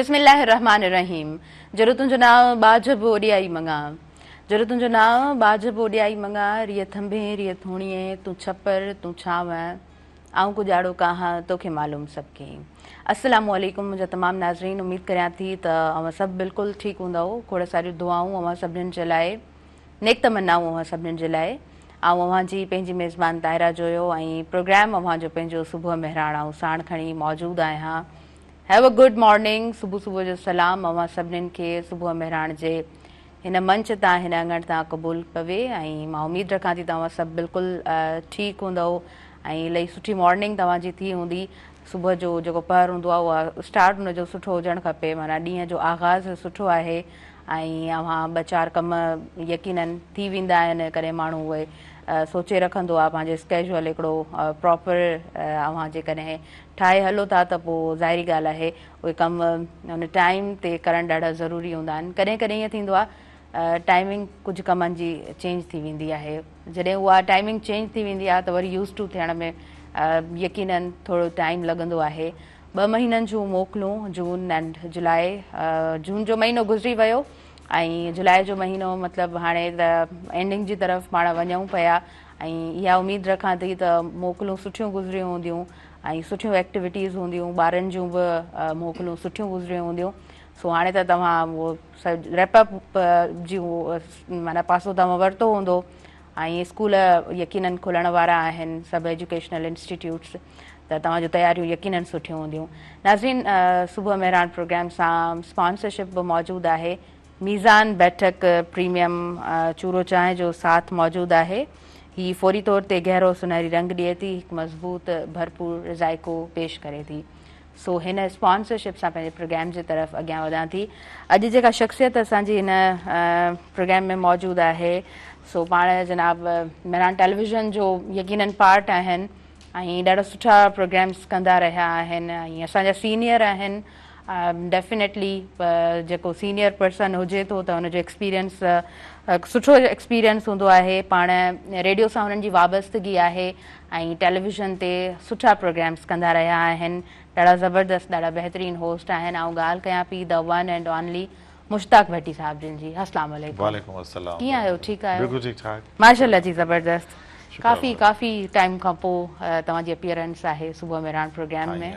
بسم الله الرحمٰن الرحيم جڏو تنهنجو نانء ٻاجهه به اوڏيائي مڱان جڏو تنهنجو نانء ٻاجهه به اوڏيائي مڱان ريء ٿنڀين ريء ٿوڻيين تون ڇپر تون ڇانو آئون ڪڄاڙو ڪاهان توکي معلوم سڀ ڪين السلام عليڪم منهنجا تمام ناظرين اميد ڪريان ٿي ته اوهان سڀ بلڪل ٺيڪ هوندؤ کوڙ ساريون دعائون اوهان سڀنين جي لاء نيڪ تمنائون اوهان سڀنين جي لاء. آئون اوهان جي پنهنجي ميزبان طاهره جويو ۽ پروگرام اوهان جو پنهنجو صبح مهراڻ آئون ساڻ کڻي موجود آهيان. Have a good morning صبح صبح جو سلام اوهان سڀنين کي صبح مهراڻ جي هن منچ تان هن اڱڻ تان قبول پوي ۽ مان اميد رکان ٿي ته اوهان سڀ بلڪل ٺيڪ هوندؤ ۽ الائي سٺي مارننگ توهان جي ٿي هوندي. صبح جو جيڪو پهر هوندو آهي اها اسٽارٽ ان جو سٺو هجڻ کپي معنيٰ ڏينهن جو آغاز سٺو آهي ۽ اوهان ٻه چار ڪم يقينن ٿي ويندا آهن ڪڏهن ماڻهو اهي سوچي رکندو آهي پنهنجو اسڪيجول هڪڙو پراپر اوهان جيڪڏهن ٺاهي هلو ٿا ته پوء ظاهري ڳالهه آهي اهي ڪم ان ٽائيم تي ڪرڻ ڏاڍا ضروري هوندا آهن ڪڏهن ڪڏهن ائين ٿيندو آهي ٽائمنگ ڪجهه ڪمن جي چينج ٿي ويندي آهي جڏهن اها ٽائمنگ چينج ٿي ويندي آهي ته وري يوز ٽو ٿيڻ ۾ يقينن ٿورو ٽائيم لڳندو آهي ٻه مهينن جون موڪلون جون اينڊ جولاء جون جو مهينو گذري ويو ۽ جولاء جو مهينو مطلب هاڻي ته اينڊنگ جي طرف پاڻ وڃون پيا ۽ اها اميد رکان ٿي ته موڪلون سٺيون گذريون هونديون ۽ سٺيون ايڪٽيوٽيز هونديون ٻارن جون به موڪلون سٺيون گذريون هونديون سو هاڻي ته توهان اهو ريپ اپ جون معنيٰ پاسو توهان ورتو هوندو ۽ اسڪول يقينن کلڻ وارا آهن سڀ ايجوڪيشنل انسٽيٽيوٽس ته توهان جون تياريون يقينن سٺيون هونديون. ناظرين صبح مهراڻ پروگرام سان اسپانسرشپ به موجود آهي. ميزان بيٺڪ پريميم چورو چانهه جو ساٿ موجود آهي. هي فوري طور تي گهرو سنهري رنگ ڏئي ٿي، هڪ مضبوط ڀرپور ذائقو پيش ڪري ٿي. سو هن اسپانسرشپ سان پنهنجي پروگرام جي طرف اڳيان وڌان ٿي. اڄ جيڪا شخصيت اسان جي هن پروگرام ۾ موجود آهي سو پاڻ جناب مهراڻ ٽيليويزن جو يقينن پارٽ آهن. ۽ ڏاڍا سٺا پروگرامس ڪندا رهيا آهن ۽ اسان جا سينيئر آهن ڊيفينيٽلي جيڪو سينيئر پرسن هجي ٿو ته ان جو ايڪسپيرينس سٺو ايڪسپيرينس هوندو آهي پاڻ ريڊيو سان هنن جي وابستگي آهي ۽ ٽيليويزن تي سٺا پروگرامس ڪندا رهيا آهن ڏاڍا زبردست ڏاڍا بهترين هوسٽ آهن آئون ڳالهه ڪيان P the one and only Mushtaq Bhatti صاحب جن جي السلام عليڪم. وعليڪم السلام. ڪيئن آهيو ٺيڪ آهيو؟ بلڪل ٺيڪ ٺاڪ. ماشاءالله جي زبردست ڪافي ڪافي ٽائيم کان پو توهان جي اپيئرنس آهي صبح مهراڻ پروگرام ۾.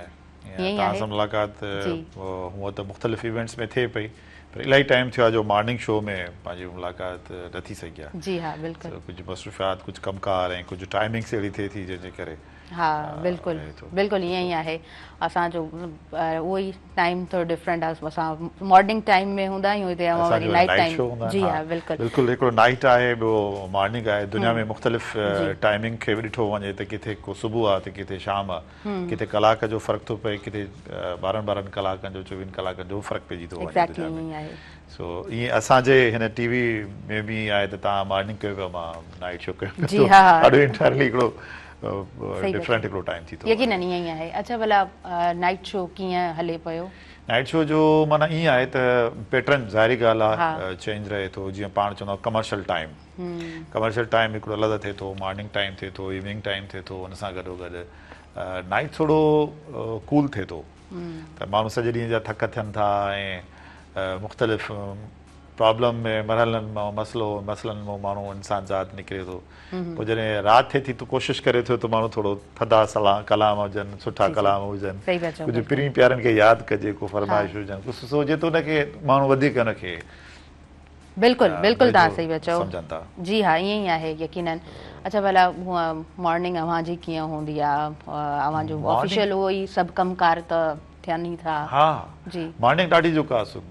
ائين ئي آهي. توهان سان ملاقات هونء ته مختلف ايونٽس ۾ ٿئي پئي پر الاهي ٽائيم ٿيو آهي جو مارننگ شو ۾ پنهنجي ملاقات نه ٿي سگهي آهي. جي ها بلڪل. ڪجهه مصروفيات ڪجهه ڪم ڪار ۽ ڪجهه ٽائمنگس اهڙي ٿئي ٿي جنهن جي ڪري ها بلڪل بلڪل ائين ئي آهي اسان جو اهو ئي ٽائيم ٿورو ڊفرنٽ آهي اسان مارننگ ٽائيم ۾ هوندا آهيون هتي اوهان وري نائيٽ ٽائيم جي ها بلڪل بلڪل هڪڙو نائيٽ آهي ٻيو مارننگ آهي دنيا ۾ مختلف ٽائيمنگ کي به ڏٺو وڃي ته ڪٿي ڪو صبح آهي ته ڪٿي شام آهي ڪٿي ڪلاڪ جو فرق ٿو پئي ڪٿي 12 12 ڪلاڪن جو 24 ڪلاڪن جو فرق پئجي ٿو وڃي دنيا ۾ سو ائين اسان جي هن ٽي وي ۾ به ائين آهي ته توهان مارننگ ڪيو پيا مان نائيٽ شو ڪيو پيو جي ها ڏاڍو انٽائرلي هڪڙو ڊفرنٽ هڪڙو ٽائيم ٿي ٿو وڃي. يقينن ائين ئي آهي. اڇا ڀلا نائيٽ شو ڪيئن هلي پيو؟ نائيٽ شو جو معنيٰ ائين آهي ته پيٽرن ظاهري ڳالهه آهي چينج رهي ٿو جيئن پاڻ چوندا آهيون ڪمرشل ٽائيم ڪمرشل ٽائيم هڪڙو الڳ ٿئي ٿو مارننگ ٽائيم ٿئي ٿو ايوننگ ٽائيم ٿئي ٿو ان سان گڏو گڏ نائيٽ ٿورو ڪول ٿئي ٿو ته ماڻهو سڄي ڏينهن جا ٿڪ ٿين ٿا ۽ مختلف پرابلم ۾ مرحلن مان مسئلو مسئلن مان ماڻهو انسان ذات نڪري ٿو پوء جڏهن رات ٿئي ٿي ته ڪوشش ڪري ٿو ته ماڻهو ٿورو ٿڌا سلا ڪلام هجن سٺا ڪلام هجن ڪجهه پرين پيارن کي ياد ڪجي ڪو فرمائش هجن ڪجهه سوچي ته ان کي ماڻهو وڌيڪ ان کي بلڪل بلڪل توهان صحيح پيا چئو جي ها ائين ئي آهي يقينن اڇا ڀلا هونء مارننگ اوهان جي ڪيئن هوندي آ اوهان جو آفيشل اهو ئي سڀ ڪم ڪار ته ٿين ئي ٿا ها جي مارننگ ڏاڍي جيڪا آ سو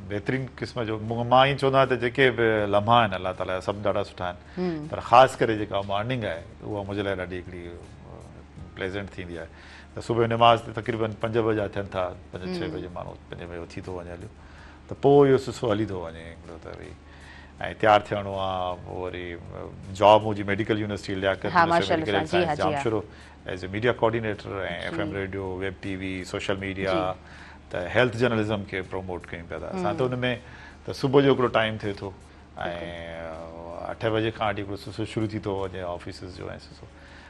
بهترين قسم جو مان ائين چوندو آهيان ته جيڪي به لمحا آهن الله تعالي جا سڀ ڏاڍا سٺا آهن پر خاص ڪري جيڪا مارننگ آهي اها منهنجي لاء ڏاڍي هڪڙي پليزنٽ ٿيندي آهي ته صبح جو نماز تي تقريبن 5 بجا ٿين ٿا 5 6 بجي ماڻهو 5 بجي اٿي ٿو وڃي هليو ته پوء اهو سلسلو هلي ٿو وڃي هڪڙو ته وري ۽ تيار ٿيڻو آ پوء وري جاب منهنجي medical university Liaquat university medical and science Jamshoro as a media coordinator ۽ F M radio web T V social media ته هيلٿ جرنلزم کي پروموٽ ڪيون پيا ٿا اسان ته ان ۾ ته صبح جو هڪڙو ٽائيم ٿئي ٿو ۽ 8 بجي کان وٺي هڪڙو سلسلو شروع ٿي ٿو وڃي آفيسز جو ۽ سلسلو.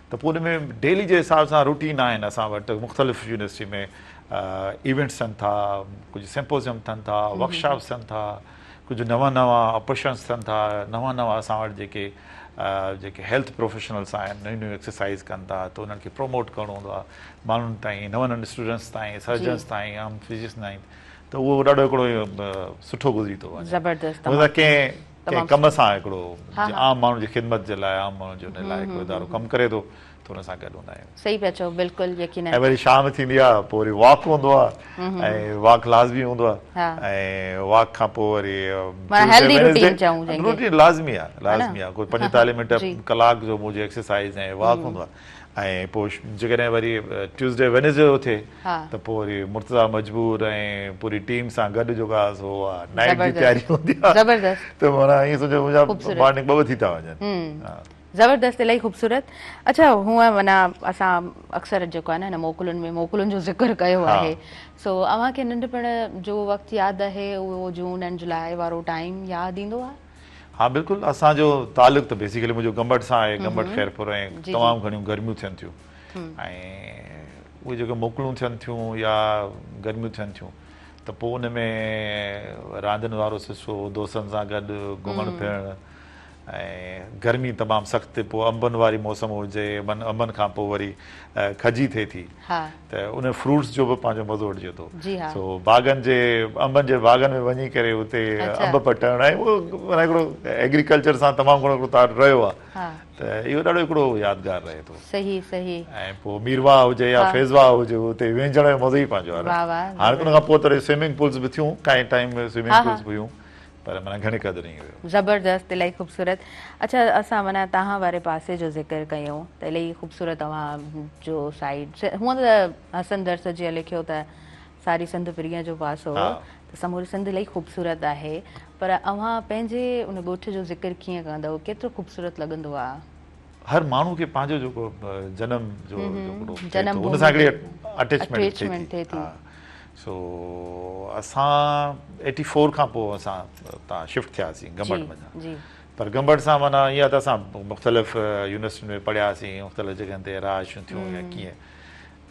ته پوء ان ۾ ڊيلي جي حساب سان روٽين آهن اسان وٽ مختلف يونيورسٽي ۾ ايونٽس ٿين ٿا ڪجهه سمپوزيم ٿين ٿا ورڪشاپس ٿين ٿا ڪجهه نوان نوان آپريشنس ٿين ٿا نوان نوان اسان وٽ جيڪي جيڪي هيلٿ پروفيشنلس آهن نيون نيون ايڪسرسائز ڪن ٿا ته انهن کي پروموٽ ڪرڻو هوندو آهي ماڻهن تائين نون نون اسٽوڊنٽس تائين سرجنس تائين عام فزيشنس تائين ته اهو ڏاڍو هڪڙو سٺو گذري ٿو وڃي زبردست ڪنهن ڪنهن ڪم سان هڪڙو عام ماڻهو جي خدمت جي لاء عام ماڻهو جي ان لاء هڪڙو ادارو ڪم ڪري ٿو ته ان سان گڏ هوندا آهيون. صحيح پيا چئو بلڪل يقينن. ۽ وري شام ٿيندي آ پوء وري واڪ هوندو آ ۽ واڪ لازمي هوندو آ ۽ واڪ کان پوء وري معنيٰ هيلدي روٽين چئون جنهن کي. روٽين لازمي آ لازمي آ ڪوئي 45 منٽ ڪلاڪ جو منهنجو ايڪسرسائز ۽ واڪ هوندو آ ۽ پوء جيڪڏهن وري ٽيوزڊي وينزڊي جو ٿئي ته پوء وري مرتضيٰ مجبور ۽ پوري ٽيم سان گڏ جيڪو آ سو نائيٽ جي تياري هوندي آ ته معنيٰ ائين سمجهو منهنجا مارننگ ٻه ٻه ٿي ٿا وڃن. زبردست الاهي خوبصورت اڇا هونء معنيٰ اسان اڪثر جيڪو آهي نه هن موڪلن ۾ موڪلن جو ذڪر ڪيو آهي سو اوهان کي ننڍپڻ جو وقت ياد آهي اهو جون ۽ جولاء وارو ٽائيم ياد ايندو آهي؟ ها بلڪل اسان جو تعلق ته بيسيڪلي منهنجو گمبٽ سان آهي گمبٽ خيرپور ۽ تمام گهڻيون گرميون ٿين ٿيون ۽ اهي جيڪي موڪلون ٿين ٿيون يا گرميون ٿين ٿيون ته پوء ان ۾ راندين وارو سلسلو دوستن سان گڏ گهمڻ ڦرڻ ۽ گرمي تمام سخت پوء انبن واري موسم هجي انبن کان پوء وري کجي ٿئي ٿي ته ان فروٽس جو به پنهنجو مزو وٺجي ٿو سو باغن جي انبن جي باغن ۾ وڃي ڪري اتي انب پٽڻ ۽ اهو معنيٰ هڪڙو ايگريڪلچر سان تمام گهڻو هڪڙو تعلق رهيو آهي ته اهو ڏاڍو هڪڙو يادگار رهي ٿو. صحيح صحيح. ۽ پوء ميرواهه هجي يا فيض واهه هجي اتي وهنجڻ جو مزو ئي پنهنجو آهي هاڻي ان کان پوء ته وري سوئمنگ پولز به ٿيون ڪائين ٽائيم ۾ سوئمنگ پولز به هيون. پر معنيٰ گهڻي قدر ائين هيو. زبردست الاهي خوبصورت اڇا اسان معنيٰ توهان واري پاسي جو ذڪر ڪيون ته الاهي خوبصورت اوهان جو سائيڊ هونء ته حسن درس جيئن لکيو ته ساري سنڌ پرينء جو پاسو ته سموري سنڌ الاهي خوبصورت آهي پر اوهان پنهنجي ان ڳوٺ جو ذڪر ڪيئن ڪندؤ ڪيترو خوبصورت لڳندو آ. هر ماڻهو کي پنهنجو جيڪو جنم جو جيڪو ٿئي ٿو ان سان هڪڙي اٽيچمينٽ ٿئي ٿي سو اسان ايٽي فور کان پوء اسان اتان شفٽ ٿياسين گمبٽ منجهان پر گمبٽ سان معنيٰ ائين ته اسان مختلف يونيورسٽين ۾ پڙهياسين مختلف جڳهن تي رهائشون ٿيون يا ڪيئن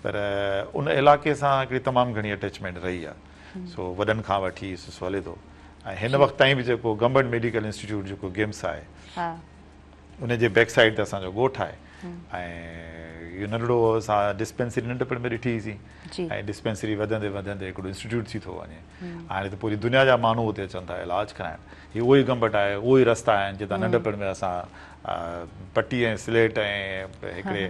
پر ان علائقي سان هڪڙي تمام گهڻي اٽيچمينٽ رهي آهي سو وڏن کان وٺي سلسلو هلي ٿو ۽ هن وقت تائين به جيڪو گمبٽ ميڊيڪل انسٽيٽيوٽ جيڪو گمس آهي ان جي بيڪ سائيڊ تي اسان جو ڳوٺ آهي ۽ اهو ننڍڙو اسان ڊسپينسري ننڍپڻ ۾ ڏٺي هئي سين ۽ ڊسپينسري وڌندي وڌندي هڪڙو انسٽيٽيوٽ ٿي ٿو وڃي هاڻي ته پوري دنيا جا ماڻهو اتي اچن ٿا علاج ڪرائڻ هي اهو ئي گمبٽ آهي اهو ئي رستا آهن جتان ننڍپڻ ۾ اسان پٽي ۽ سليٽ ۽ هڪڙي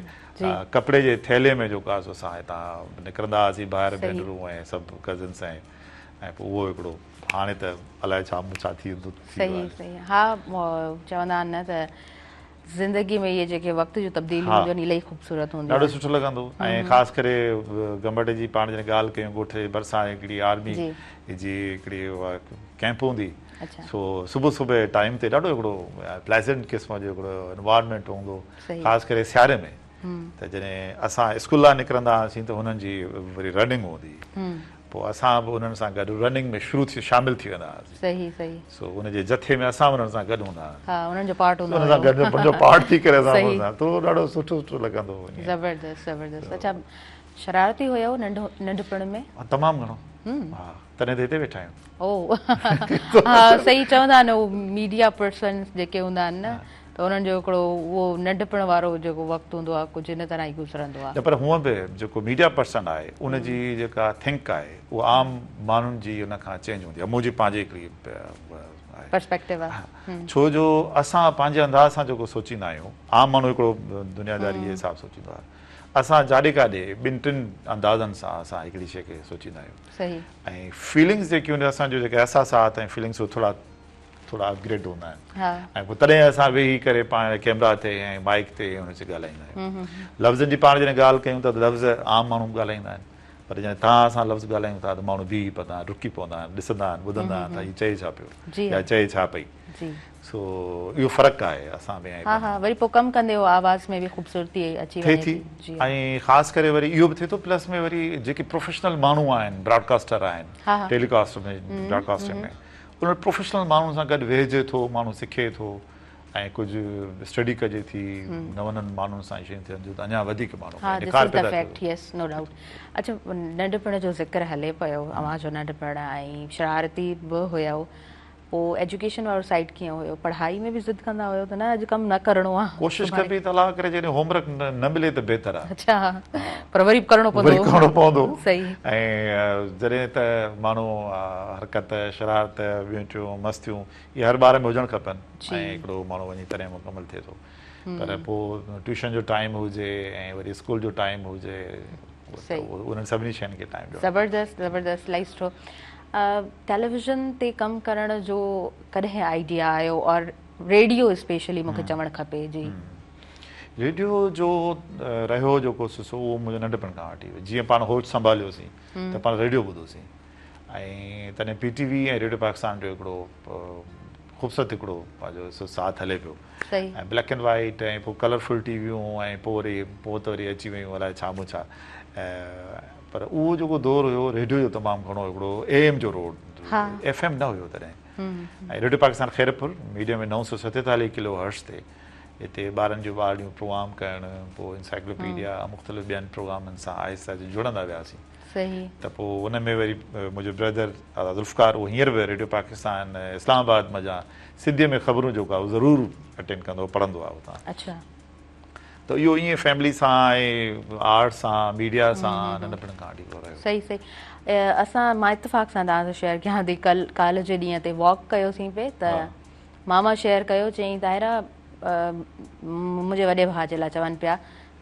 ڪپڙي جي ٿيلهي ۾ جيڪو آهي سو اسان هتان نڪرندا هئاسين ڀائر ڀينرون ۽ سڀ ڪزنس ۽ ۽ پوء اهو هڪڙو هاڻي ته الائي ڇا ڇا ٿي ويندو ٿي ويو آهي. صحيح صحيح ها چوندا آهن نه ته زندگي ۾ اهي جيڪي وقت جون تبديليون هونديون آهن الاهي خوبصورت هونديون آهن. ڏاڍو سٺو لڳندو ۽ خاص ڪري گمبٽ جي پاڻ جڏهن ڳالهه ڪيون ڳوٺ جي ڀرسان هڪڙي آرمي جي هڪڙي ڪيمپ هوندي سو صبح صبح ٽائيم تي ڏاڍو هڪڙو پليزنٽ قسم جو هڪڙو انوائرمينٽ هوندو خاص ڪري سياري ۾ ته جڏهن اسان اسڪول لاء نڪرندا هئاسين ته هنن جي وري رننگ هوندي پوء اسان به انهن سان گڏ رننگ ۾ شروع ٿي شامل ٿي ويندا هئاسين. صحيح صحيح. سو ان جي جٿي ۾ اسان به انهن سان گڏ هوندا هئاسين. ها انهن جو پارٽ هوندا هيو. انهن سان گڏ ان جو پارٽ ٿي ڪري اسان به انهن سان ته ڏاڍو سٺو سٺو لڳندو هو ائين. زبردست زبردست اڇا شرارتي هيو ننڍو ننڍپڻ ۾؟ ها تمام گهڻو ها تڏهن ته هتي ويٺا آهيون. او ها صحيح چوندا آهن هو ميڊيا پرسنس جيڪي هوندا آهن نه ته انهن جو هڪڙو اهو ننڍپڻ وارو جيڪو وقت هوندو آهي ڪجهه ان طرح ئي گذرندو آهي. نه پر هونئن به جيڪو ميڊيا پرسن آهي ان جي جيڪا ٿنڪ آهي اها عام ماڻهن جي ان کان چينج هوندي آهي منهنجي پنهنجي هڪڙي آهي پرسپيڪٽو آهي. ڇو جو اسان پنهنجي انداز سان جيڪو سوچيندا آهيون عام ماڻهو هڪڙو دنياداري جي حساب سوچيندو آهي اسان جاڏي ڪاڏي ٻن ٽن اندازن سان اسان هڪڙي شيء کي سوچيندا آهيون صحيح ۽ فيلنگس جيڪي هونديون اسان جو جيڪي احساسات ۽ فيلنگس اهي ٿورا ٿورا اپ گريڊ هوندا آهن ۽ پوء تڏهن اسان ويهي ڪري پاڻ ڪيمرا تي ۽ مائيڪ تي ان تي ڳالهائيندا آهيون لفظن جي پاڻ جڏهن ڳالهه ڪيون ٿا ته لفظ عام ماڻهو به ڳالهائيندا آهن پر جڏهن توهان اسان لفظ ڳالهايون ٿا ته ماڻهو بيهي پوندا آهن رڪي پوندا آهن ڏسندا آهن ٻڌندا آهن ته هي چئي ڇا پيو يا چئي ڇا پئي سو اهو فرق آهي اسان ۾ ها ها وري پوء ڪم ڪندي اهو آواز ۾ به خوبصورتي اچي وڃي ٿي ۽ خاص ڪري وري اهو به ٿئي ٿو پلس ۾ وري جيڪي پروفيشنل ماڻهو آهن براڊ ڪاسٽر آهن ٽيلي ڪاسٽ ۾ براڊ ڪاسٽنگ ۾ انهن پروفيشنل ماڻهن سان گڏ ويهجي ٿو، ماڻهو سکي ٿو ۽ ڪجهه اسٽڊي ڪجي ٿي نون نون ماڻهن سان شيون ٿين ٿيون ته اڃا وڌيڪ ماڻهو ها نکار پيدا ٿئي ٿو. Yes no doubt. اڇا ننڍپڻ جو ذڪر هلي پيو اوهان جو ننڍپڻ ۽ شرارتي به هيو پوء ايجوڪيشن وارو سائيڊ ڪيئن هيو پڙهائي ۾ به ضد ڪندا هيو ته نه اڄ ڪم نه ڪرڻو آ ڪوشش ڪبي ته الله ڪري جيڪڏهن هوم ورڪ نه ملي ته بهتر آ. اڇا پر وري به ڪرڻو پوندو وري ڪرڻو پوندو صحيح ۽ جڏهن ته ماڻهو حرڪت شرارت ٻيون ٽيون مستيون اهي هر ٻار ۾ هجڻ کپن ۽ هڪڙو ماڻهو وڃي تڏهن مڪمل ٿئي ٿو پر پوء ٽيوشن جو ٽائيم هجي ۽ وري اسڪول جو ٽائيم هجي انهن سڀني شين کي ٽائيم ڏيڻو زبردست زبردست الاهي سٺو ٽيليويزن تي ڪم ڪرڻ جو ڪڏهن آئيڊيا آيو اور ريڊيو اسپيشلي مونکي چوڻ کپي جي. ريڊيو جو رهيو جيڪو سو اهو منهنجو ننڍپڻ کان وٺي جيئن پاڻ هوش سنڀاليوسين ته پاڻ ريڊيو ٻڌوسين ۽ تڏهن پي ٽي وي ۽ ريڊيو پاڪستان جو هڪڙو خوبصورت هڪڙو پنهنجو سو ساٿ هلي پيو ۽ بليڪ اينڊ وائيٽ ۽ پوء ڪلرفل ٽي ويون ۽ پوء وري پوء ته وري اچي ويون الائي ڇا مون ڇا پر اهو جيڪو دور هيو ريڊيو جو تمام گهڻو هڪڙو اي ايم جو روڊ ايف ايم نه هيو تڏهن ۽ radio Pakistan Khairpur medium ۾ 947 kilo hertz تي اتي ٻارن جون ٻارڙيون پروگرام ڪرڻ پوء انسائيڪلوپيڊيا مختلف ٻين پروگرامن سان آهستي آهستي جڙندا وياسين ته پوء ان ۾ وري منهنجو برادر ادا ذوالفقار اهو هينئر به ريڊيو پاڪستان اسلام آباد منجهان سنڌيء ۾ خبرون جيڪو آهي اهو ضرور اٽينڊ ڪندو پڙهندو آهي اتان ته اهو ائين فيملي سان ۽ آرٽ سان ميڊيا سان ننڍپڻ کان وٺي رهيو. صحيح صحيح اسان مان اتفاق سان توهان سان شيئر ڪيان ٿي ڪل ڪالهه جي ڏينهن تي واڪ ڪيوسين پئي ته ماما شيئر ڪيو چيائين طاهره منهنجي وڏي ڀاء جي لاء چون پيا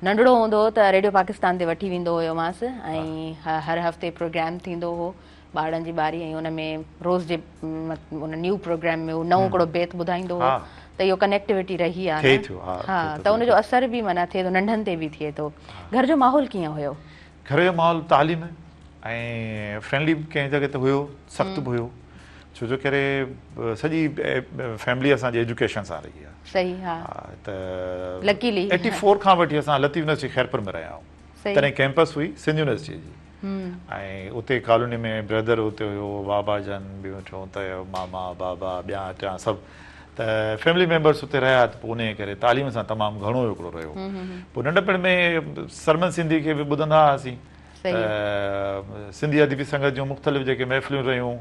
ننڍڙو هوندو هو ته ريڊيو پاڪستان تي وٺي ويندو هيومانس ۽ هر هفتي پروگرام ٿيندو هو ٻارڙن جي ٻاري ۽ ان ۾ روز جي ان نيو پروگرام ۾ هو نئون هڪڙو بيت ٻڌائيندو هو ته اهو ڪنيڪٽيوٽي رهي آهي ها ته ان جو اثر به معنيٰ ٿئي ٿو ننڍن تي به ٿئي ٿو گهر جو ماحول ڪيئن هيو؟ گهر جو ماحول تعليم ۽ فرينڊلي به ڪنهن جڳهه تي هيو سخت به هيو ڇو جو ڪري سڄي فيملي اسان جي ايجوڪيشن سان رهي آهي صحيح ها ته لڪيلي 84 کان وٺي اسان لطيف يونيورسٽي خيرپور ۾ رهيا آهيون تڏهن ڪيمپس هئي سنڌ يونيورسٽي جي ۽ اتي ڪالوني ۾ برادر اتي هيو بابا جن ٻيون ٽيون ته ماما بابا ٻيا ٽيان سڀ ته فيملي ميمبرس اتي رهيا ته پوء انهيء ڪري تعليم سان تمام گهڻو هڪڙو رهيو پوء ننڍپڻ ۾ سرمد سنڌي کي به ٻڌندا هئاسين ته سنڌي ادبي سنگت جون مختلف جيڪي محفلون رهيون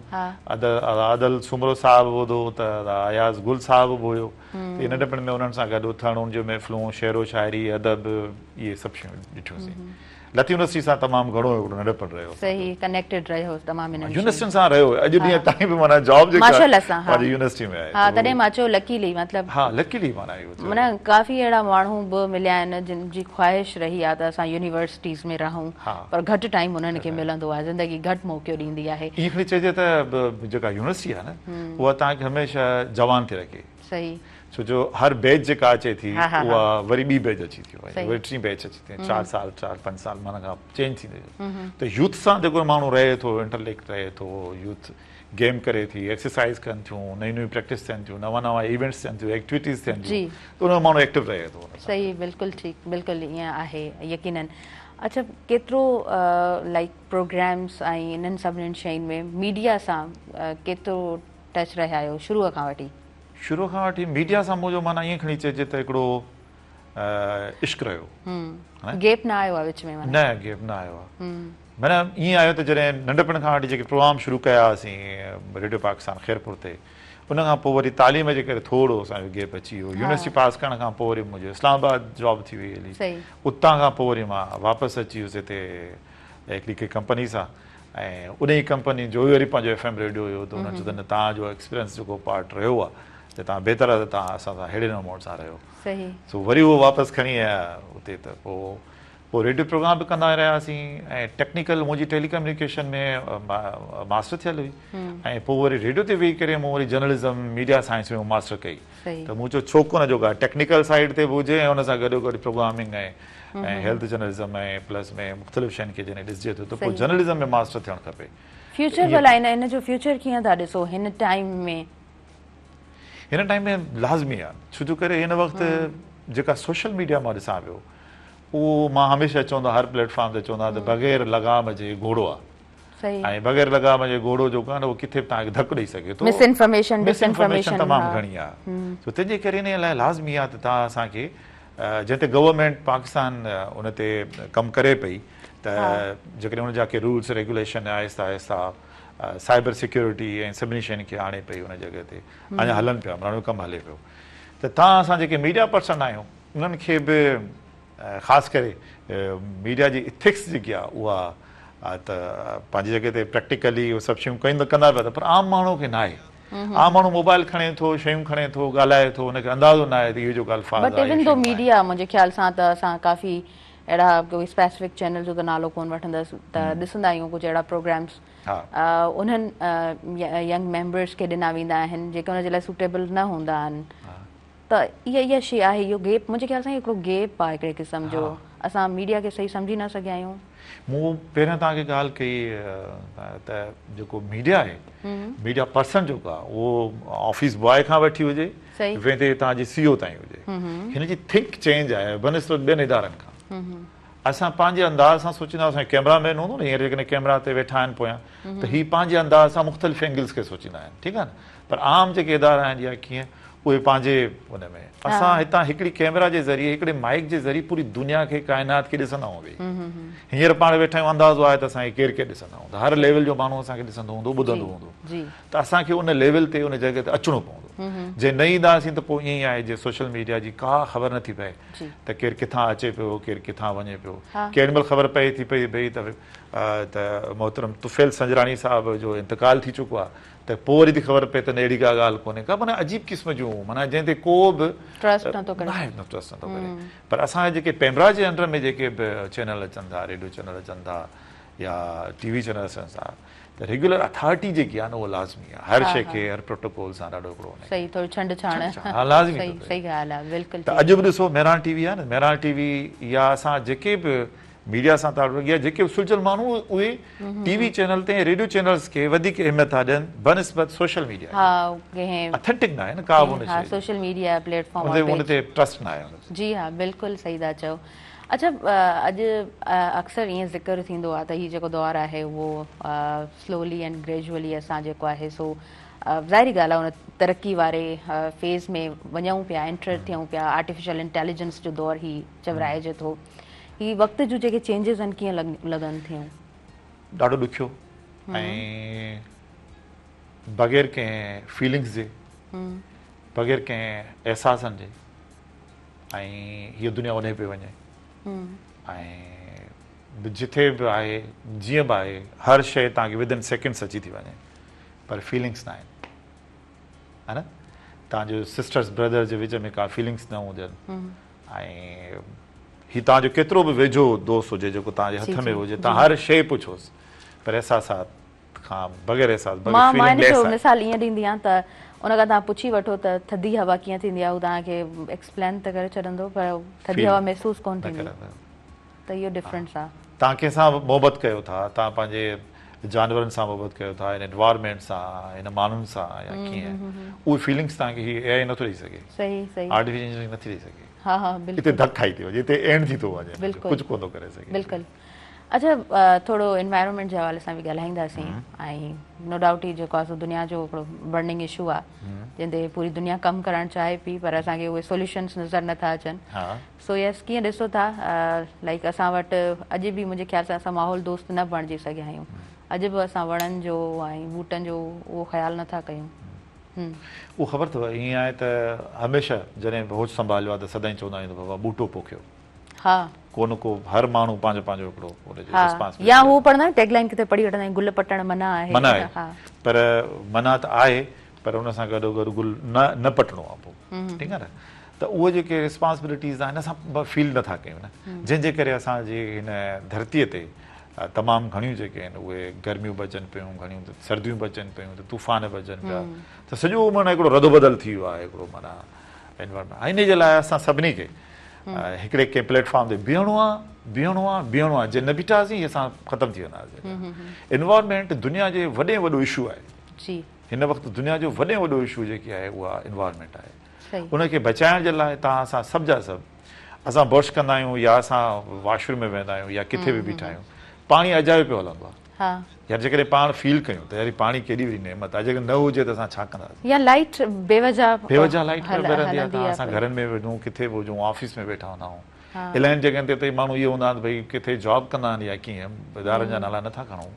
ادا ادل سومرو صاحب به ٻڌو ته ادا اياز گل صاحب به هيو ته ننڍپڻ ۾ انهن سان گڏ اٿڻ ان جون محفلون شعر و شاعري ادب اهي سڀ شيون ڏٺيون سين لطيف يونيورسٽي سان تمام گهڻو هڪڙو ننڍپڻ رهيو. صحيح ڪنيڪٽيڊ رهيو تمام انهن شين. يونيورسٽين سان رهيو اڄ ڏينهن تائين به معنيٰ جاب جيڪا ماشاء الله سان ها پنهنجي يونيورسٽي ۾ آهي ها تڏهن مان چيو لڪيلي مطلب ها لڪيلي معنيٰ اهو ٿيو معنيٰ ڪافي اهڙا ماڻهو به مليا آهن جن جي خواهش رهي آهي ته اسان يونيورسٽيز ۾ رهون پر گهٽ ٽائيم انهن کي ملندو آهي زندگي گهٽ موقعو ڏيندي آهي. ائين کڻي چئجي ته جيڪا يونيورسٽي آهي نه اها توهان کي هميشه جوان ٿي رکي. صحيح. ڇو جو هر بيچ جيڪا اچي ٿي اها وري ٻي بيچ اچي ٿي وڃي وري ٽين بيچ اچي ٿي 4 سال 4 5 سال معنيٰ کان چينج ٿيندي ته يوٿ سان جيڪو ماڻهو رهي ٿو انٽرليڪٽ رهي ٿو يوٿ گيم ڪري ٿي ايڪسرسائز ڪن ٿيون نيون نيون پريڪٽس ٿين ٿيون نوان نوان ايونٽس ٿين ٿيون ايڪٽيوٽيز ٿين ٿيون ته ان ۾ ماڻهو ايڪٽو رهي ٿو. صحيح بلڪل ٺيڪ بلڪل ائين آهي يقينن اڇا ڪيترو لائيڪ پروگرامس ۽ انهن سڀني شين ۾ ميڊيا سان ڪيترو ٽچ رهيا آهيو شروع کان وٺي؟ شروع کان وٺي ميڊيا سان منهنجو معنيٰ ائين کڻي چئجي ته هڪڙو عشق رهيو. گيپ نه آيو آهي وچ ۾ معنيٰ؟ نه گيپ نه آيو آهي. معنيٰ ائين آيو ته جڏهن ننڍپڻ کان وٺي جيڪي پروگرام شروع ڪيا هئاسين ريڊيو پاڪستان خيرپور تي ان کان پوء وري تعليم جي ڪري ٿورو اسان جو گيپ اچي ويو. يونيورسٽي پاس ڪرڻ کان پوء وري منهنجو اسلام آباد جاب ٿي وئي هلي. اتان کان پوء وري مان واپس اچي ويس هتي هڪڙي ڪنهن ڪمپني سان ۽ انهي ڪمپني جو ئي وري پنهنجو ايف ايم ريڊيو هيو ته انهن چيو ته نه توهان جو ايڪسپيرينس جيڪو پارٽ رهيو آهي ته توهان بهتر آهي ته توهان اسان سان ههڙي نموني سان رهيو سو وري اهو واپس کڻي آيا اتي ته پوء پوء ريڊيو پروگرام به ڪندا رهياسين ۽ ٽيڪنيڪل منهنجي ٽيلي ڪميونيڪيشن ۾ ماسٽر ٿيل هئي ۽ پوء وري ريڊيو تي ويهي ڪري مون وري جرنلزم ميڊيا سائنس ۾ ماسٽر ڪئي ته مون چيو ڇو ڪونه جو ڪا ٽيڪنيڪل سائيڊ تي به هجي ۽ ان سان گڏو گڏ پروگرامنگ ۽ ۽ هيلٿ جرنلزم ۽ پلس ۾ مختلف شين کي جڏهن ڏسجي ٿو ته پوء جرنلزم ۾ ماسٽر ٿيڻ کپي. فيوچر ڀلا ان جو فيوچر ڪيئن ٿا ڏسو هن ٽائيم ۾؟ هن ٽائيم ۾ لازمي آهي ڇو جو ڪري هن وقت جيڪا سوشل ميڊيا مان ڏسان پيو اهو مان هميشه چوندو هر پليٽ فارم تي چوندو آهيان ته بغير لغام جي گهوڙو آهي. ۽ بغير لگام جي گهوڙو جيڪو آهي نه اهو ڪٿي به توهان کي ڌڪ ڏئي سگهي ٿو. مس انفارميشن ڊس انفارميشن تمام گهڻي آهي سو تنهن جي ڪري انهي لاء لازمي آهي ته توهان اسان کي جنهن تي گورنمينٽ پاڪستان ان تي ڪم ڪري پئي ته جيڪڏهن ان جا ڪي رولس ريگوليشن آهسته آهسته سائبر سيڪيورٽي ۽ سڀني شين کي آڻي پئي ان جڳهه تي اڃا هلن پيا معنيٰ ڪم هلي پيو ته توهان اسان جيڪي ميڊيا پرسن آهيون انهن کي به خاص ڪري ميڊيا جي اٿڪس جيڪي آهي اها ته پنهنجي جڳهه تي پريڪٽيڪلي اهي سڀ شيون ڪندا پيا پر عام ماڻهو کي ناهي عام ماڻهو موبائل کڻي ٿو شيون کڻي ٿو ڳالهائي ٿو ان کي اندازو ناهي ته اهو جيڪو الفاظ بٽ ايون دو ميڊيا منهنجي خيال سان ته اسان ڪافي اهڙا ڪوئي اسپيسفڪ چينل جو ته نالو ڪون وٺندس ته ڏسندا آهيون ڪجهه اهڙا پروگرامس انهن ينگ ميمبرس کي ڏنا ويندا آهن جيڪي ان جي لاء سوٽيبل نه هوندا آهن ته اها اها شيء آهي اهو گيپ منهنجي خيال سان هڪڙو گيپ آهي هڪڙي قسم جو اسان ميڊيا کي صحيح سمجهي نه سگهيا آهيون. مون پهريان توهان کي ڳالهه ڪئي ته جيڪو ميڊيا آهي ميڊيا پرسن جيڪو آهي اهو آفيس بواء کان وٺي هجي ويندي توهان جي سي او تائين هجي هن جي ٿنڪ چينج آهي بنسبت ٻين ادارن کان اسان پنهنجي انداز سان سوچيندا اسان ڪيمرا مين هوندو نه هينئر جيڪڏهن ڪيمرا تي ويٺا آهن پويان ته هي پنهنجي انداز سان مختلف اينگلز کي سوچيندا آهن ٺيڪ آهي نه پر عام جيڪي ادارا آهن يا ڪيئن اهي پنهنجي ان ۾ اسان هتان هڪڙي ڪيمرا جي ذريعي هڪڙي مائيڪ جي ذريعي پوري دنيا کي ڪائنات کي ڏسندا آهيون ويهي هينئر پاڻ ويٺا آهيون اندازو آهي ته اسان کي ڪير ڪير ڏسندا هوندا هر ليول جو ماڻهو اسان کي ڏسندو هوندو ٻڌندو هوندو ته اسان کي ان ليول تي ان جڳهه تي اچڻو پوندو جي نه اينداسين ته پوء ائين ئي آهي جي سوشل ميڊيا جي ڪا خبر نٿي پئي ته ڪير ڪٿان اچي پيو ڪير ڪٿان وڃي پيو ڪيڏي مهل خبر پئي ٿي پئي ڀئي ته محترم طفيل سنجراڻي صاحب جو انتقال ٿي چڪو آهي ته پوء وري ٿي خبر پئي ته نه اهڙي ڪا ڳالهه ڪونهي ڪا معنيٰ عجيب قسم جون معنيٰ جنهن تي ڪو به ٽرسٽ نٿو ڪري ناهي نه ٽرسٽ نٿو ڪري پر اسان جا جيڪي پيمرا جي انڊر ۾ جيڪي به چينل اچن ٿا ريڊيو چينل اچن ٿا يا ٽي وي چينل اچن ٿا ته ريگيولر اٿارٽي جيڪي آهي نه اها لازمي آهي هر شيء کي هر پروٽوڪول سان ڏاڍو هڪڙو صحيح ٿوري ڇنڊ ڇاڻ ها لازمي صحيح صحيح ڳالهه آهي بلڪل ته اڄ به ڏسو مهراڻ ٽي وي آهي نه مهراڻ ٽي وي يا اسان جيڪي به ميڊيا سان تعلق يا جيڪي به سلجهيل ماڻهو اهي ٽي وي چينل تي ۽ ريڊيو چينلز کي وڌيڪ اهميت ٿا ڏين بنسبت سوشل ميڊيا جي. ها ڪنهن اٿينٽڪ ناهي نه ڪا به ان ها شيء جي. سوشل ميڊيا پليٽ فارم ان تي ٽرسٽ ناهي ان تي. جي ها بلڪل صحيح ٿا چئو. اڇا اڄ اڪثر ائين ذڪر ٿيندو آهي ته هي جيڪو دور آهي اهو سلولي اينڊ گريجوئلي اسان جيڪو آهي سو ظاهري ڳالهه آهي ان ترقي واري فيز ۾ وڃون پيا انٽر ٿيون پيا آرٽيفيشل انٽيليجنس جو دور هي چورائجي ٿو. هي وقت جون جيڪي چينجز آهن ڪيئن لڳن ٿيون؟ ڏاڍو ڏکيو ۽ بغير ڪنهن فيلنگس جي بغير ڪنهن احساسن جي ۽ هيء دنيا اڏي پئي وڃي ۽ جٿي به آهي جيئن به آهي هر شيء توهان کي ودن سيڪنڊس اچي ٿي وڃي پر فيلنگس نه آهن ها نه توهان جو سسٽرس برادرز جي وچ ۾ ڪا فيلنگس نه هونديون ۽ هي توهان جو ڪيترو به ويجهو دوست هجي جيڪو توهان جي هٿ ۾ هجي توهان هر شيء پڇوس پر احساسات کان بغير احساس بغير مان فيلنگ ان ليس جو آهي. مثال ائين ڏيندي آهيان ته ان کان توهان پڇي وٺو ته ٿڌي هوا ڪيئن ٿيندي آهي هو توهان کي ايڪسپلين ته ڪري ڇڏندو پر ٿڌي فيل هوا محسوس ڪونه نه ٿيندي ڪرندو. ته اهو ڊفرنس آهي. توهان ڪنهن سان به محبت ڪيو ٿا توهان پنهنجي جانورن سان محبت ڪيو ٿا هن انوائرمينٽ سان هن ماڻهن سان يا ڪيئن اهي فيلنگس توهان کي هي اي آء نٿو ڏئي سگهي صحيح صحيح آرٽيفيشل انٽيليجنس نٿي ڏئي سگهي ها ها بلڪل اتي ڌڪ کائي ٿي وڃي اتي اينڊ ٿي ٿو وڃي بلڪل ڪجهه ڪونه ٿو ڪري سگهي بلڪل اڇا ٿورو انوائرمينٽ جي حوالي سان به ڳالهائينداسين ۽ نو ڊائوٽ هي جيڪو آهي سو دنيا جو هڪڙو برننگ اشو آهي جنهن تي پوري دنيا ڪم ڪرڻ چاهي پئي پر اسان کي اهي سوليوشنس نظر نٿا اچن سو يس ڪيئن ڏسو ٿا لائيڪ اسان وٽ اڄ به منهنجي خيال سان اسان ماحول دوست نه بڻجي سگهيا آهيون اڄ به اسان وڻن جو ۽ ٻوٽن جو اهو خيال نه ٿا ڪيون. اهو خبر اٿو ائين آهي ته هميشه جڏهن به هوش سنڀاليو آهي ته سدائين چوندا آهيون ته بابا ٻوٽو پوکيو. ها. ڪو نه ڪو هر ماڻهو پنهنجو پنهنجو هڪڙو ان جي ها ريسپانسبلٽي يا هو پڙهندا آهيون ٽيگ لائين ڪٿي پڙهي وٺندا آهيون گل پٽڻ منع آهي. منع آهي پر منع ته آهي پر ان سان گڏو گڏ گل نه نه پٽڻو آهي پوء ٺيڪ آهي نه ته اهي جيڪي ريسپانسبلٽيز آهن اسان فيل نه ٿا ڪيون نه جنهن جي ڪري اسان جي هن ڌرتيء تي تمام گهڻيون جيڪي آهن اهي گرميون به اچن پيون گهڻيون ته سرديون به اچن پيون ته طوفان به اچن پيا ته سڄو معنيٰ هڪڙو رد و بدل ٿي ويو آهي هڪڙو معنيٰ انوائرمينٽ انهي جي لاء اسان سڀني کي هڪڙي ڪنهن پليٽ فارم تي بيهڻو آهي بيهڻو آهي بيهڻو آهي جي نه بيٺاسين اسان ختم ٿي وينداسين انوائرمينٽ دنيا جي وڏي وڏو اشو آهي جي هن وقت دنيا جو وڏي ۾ وڏو اشو جيڪي آهي اها انوائرمينٽ آهي ان کي بچائڻ جي لاء توهان اسان سڀ جا سڀ اسان برش ڪندا آهيون يا اسان واش روم ۾ ويندا آهيون يا ڪٿي به بيٺا آهيون پاڻي اجايو پيو هلندو آهي يار جيڪڏهن پاڻ فيل ڪيون ته يار هي پاڻي ڪيڏي وڏي نعمت آهي جيڪڏهن نه هجي ته اسان ڇا ڪنداسين. يا لائيٽ بيوجه بيوجه لائيٽ ٻرندي آهي ته اسان گهرن ۾ هجون ڪٿي به هجون آفيس ۾ ويٺا هوندا آهيون الاهين جڳهن تي ته ماڻهو اهي هوندا آهن ته ڀئي ڪٿي جاب ڪندا آهن يا ڪيئن ادارن جا نالا نٿا کڻون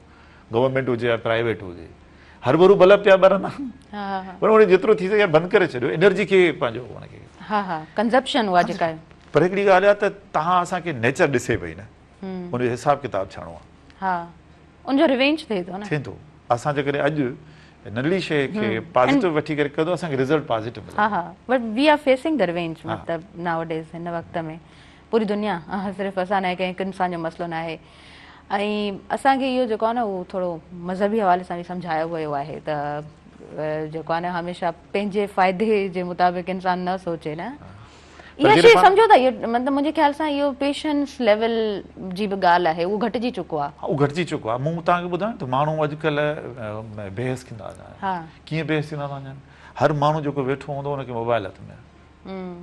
گورنمينٽ هجي يا پرائيويٽ هجي هربرو بلب پيا ٻرندا آهن پر ان جيترو ٿي سگهي بند ڪري ڇڏيو انرجي کي پنهنجو ان کي ها ها ڪنزپشن اها جيڪا پر هڪڙي ڳالهه آهي ته توهان اسان کي نيچر ڏسي پئي نه ان جو حساب ڪتاب ڇاڻو آهي ها ان جو ريونج ٿئي ٿو نه. ٿئي ٿو اسان جيڪڏهن اڄ ننڍڙي شيء کي پازيٽو وٺي ڪري ڪندو اسان کي رزلٽ پازيٽو ملندو. ها ها but we are facing the revenge مطلب ناو ڊيز هن وقت ۾ پوري دنيا صرف اسان نه ڪنهن هڪ انسان جو مسئلو نه آهي ۽ اسان کي اهو جيڪو آهي نه اهو ٿورو مذهبي حوالي سان به سمجهايو ويو آهي ته جيڪو آهي نه هميشه پنهنجي فائدي جي مطابق انسان نه سوچي نه اها شيء سمجهو ٿا اهو مطلب منهنجي خيال سان اهو پيشنس ليول جي به ڳالهه آهي اهو گهٽجي چڪو آهي. اهو گهٽجي چڪو آهي مون توهان کي ٻڌايو ته ماڻهو اڄڪلهه بيحس ٿيندا ٿا وڃن ڪيئن بيحس ٿيندا ٿا وڃن هر ماڻهو جيڪو ويٺو هوندو ان کي موبائل هٿ ۾ آهي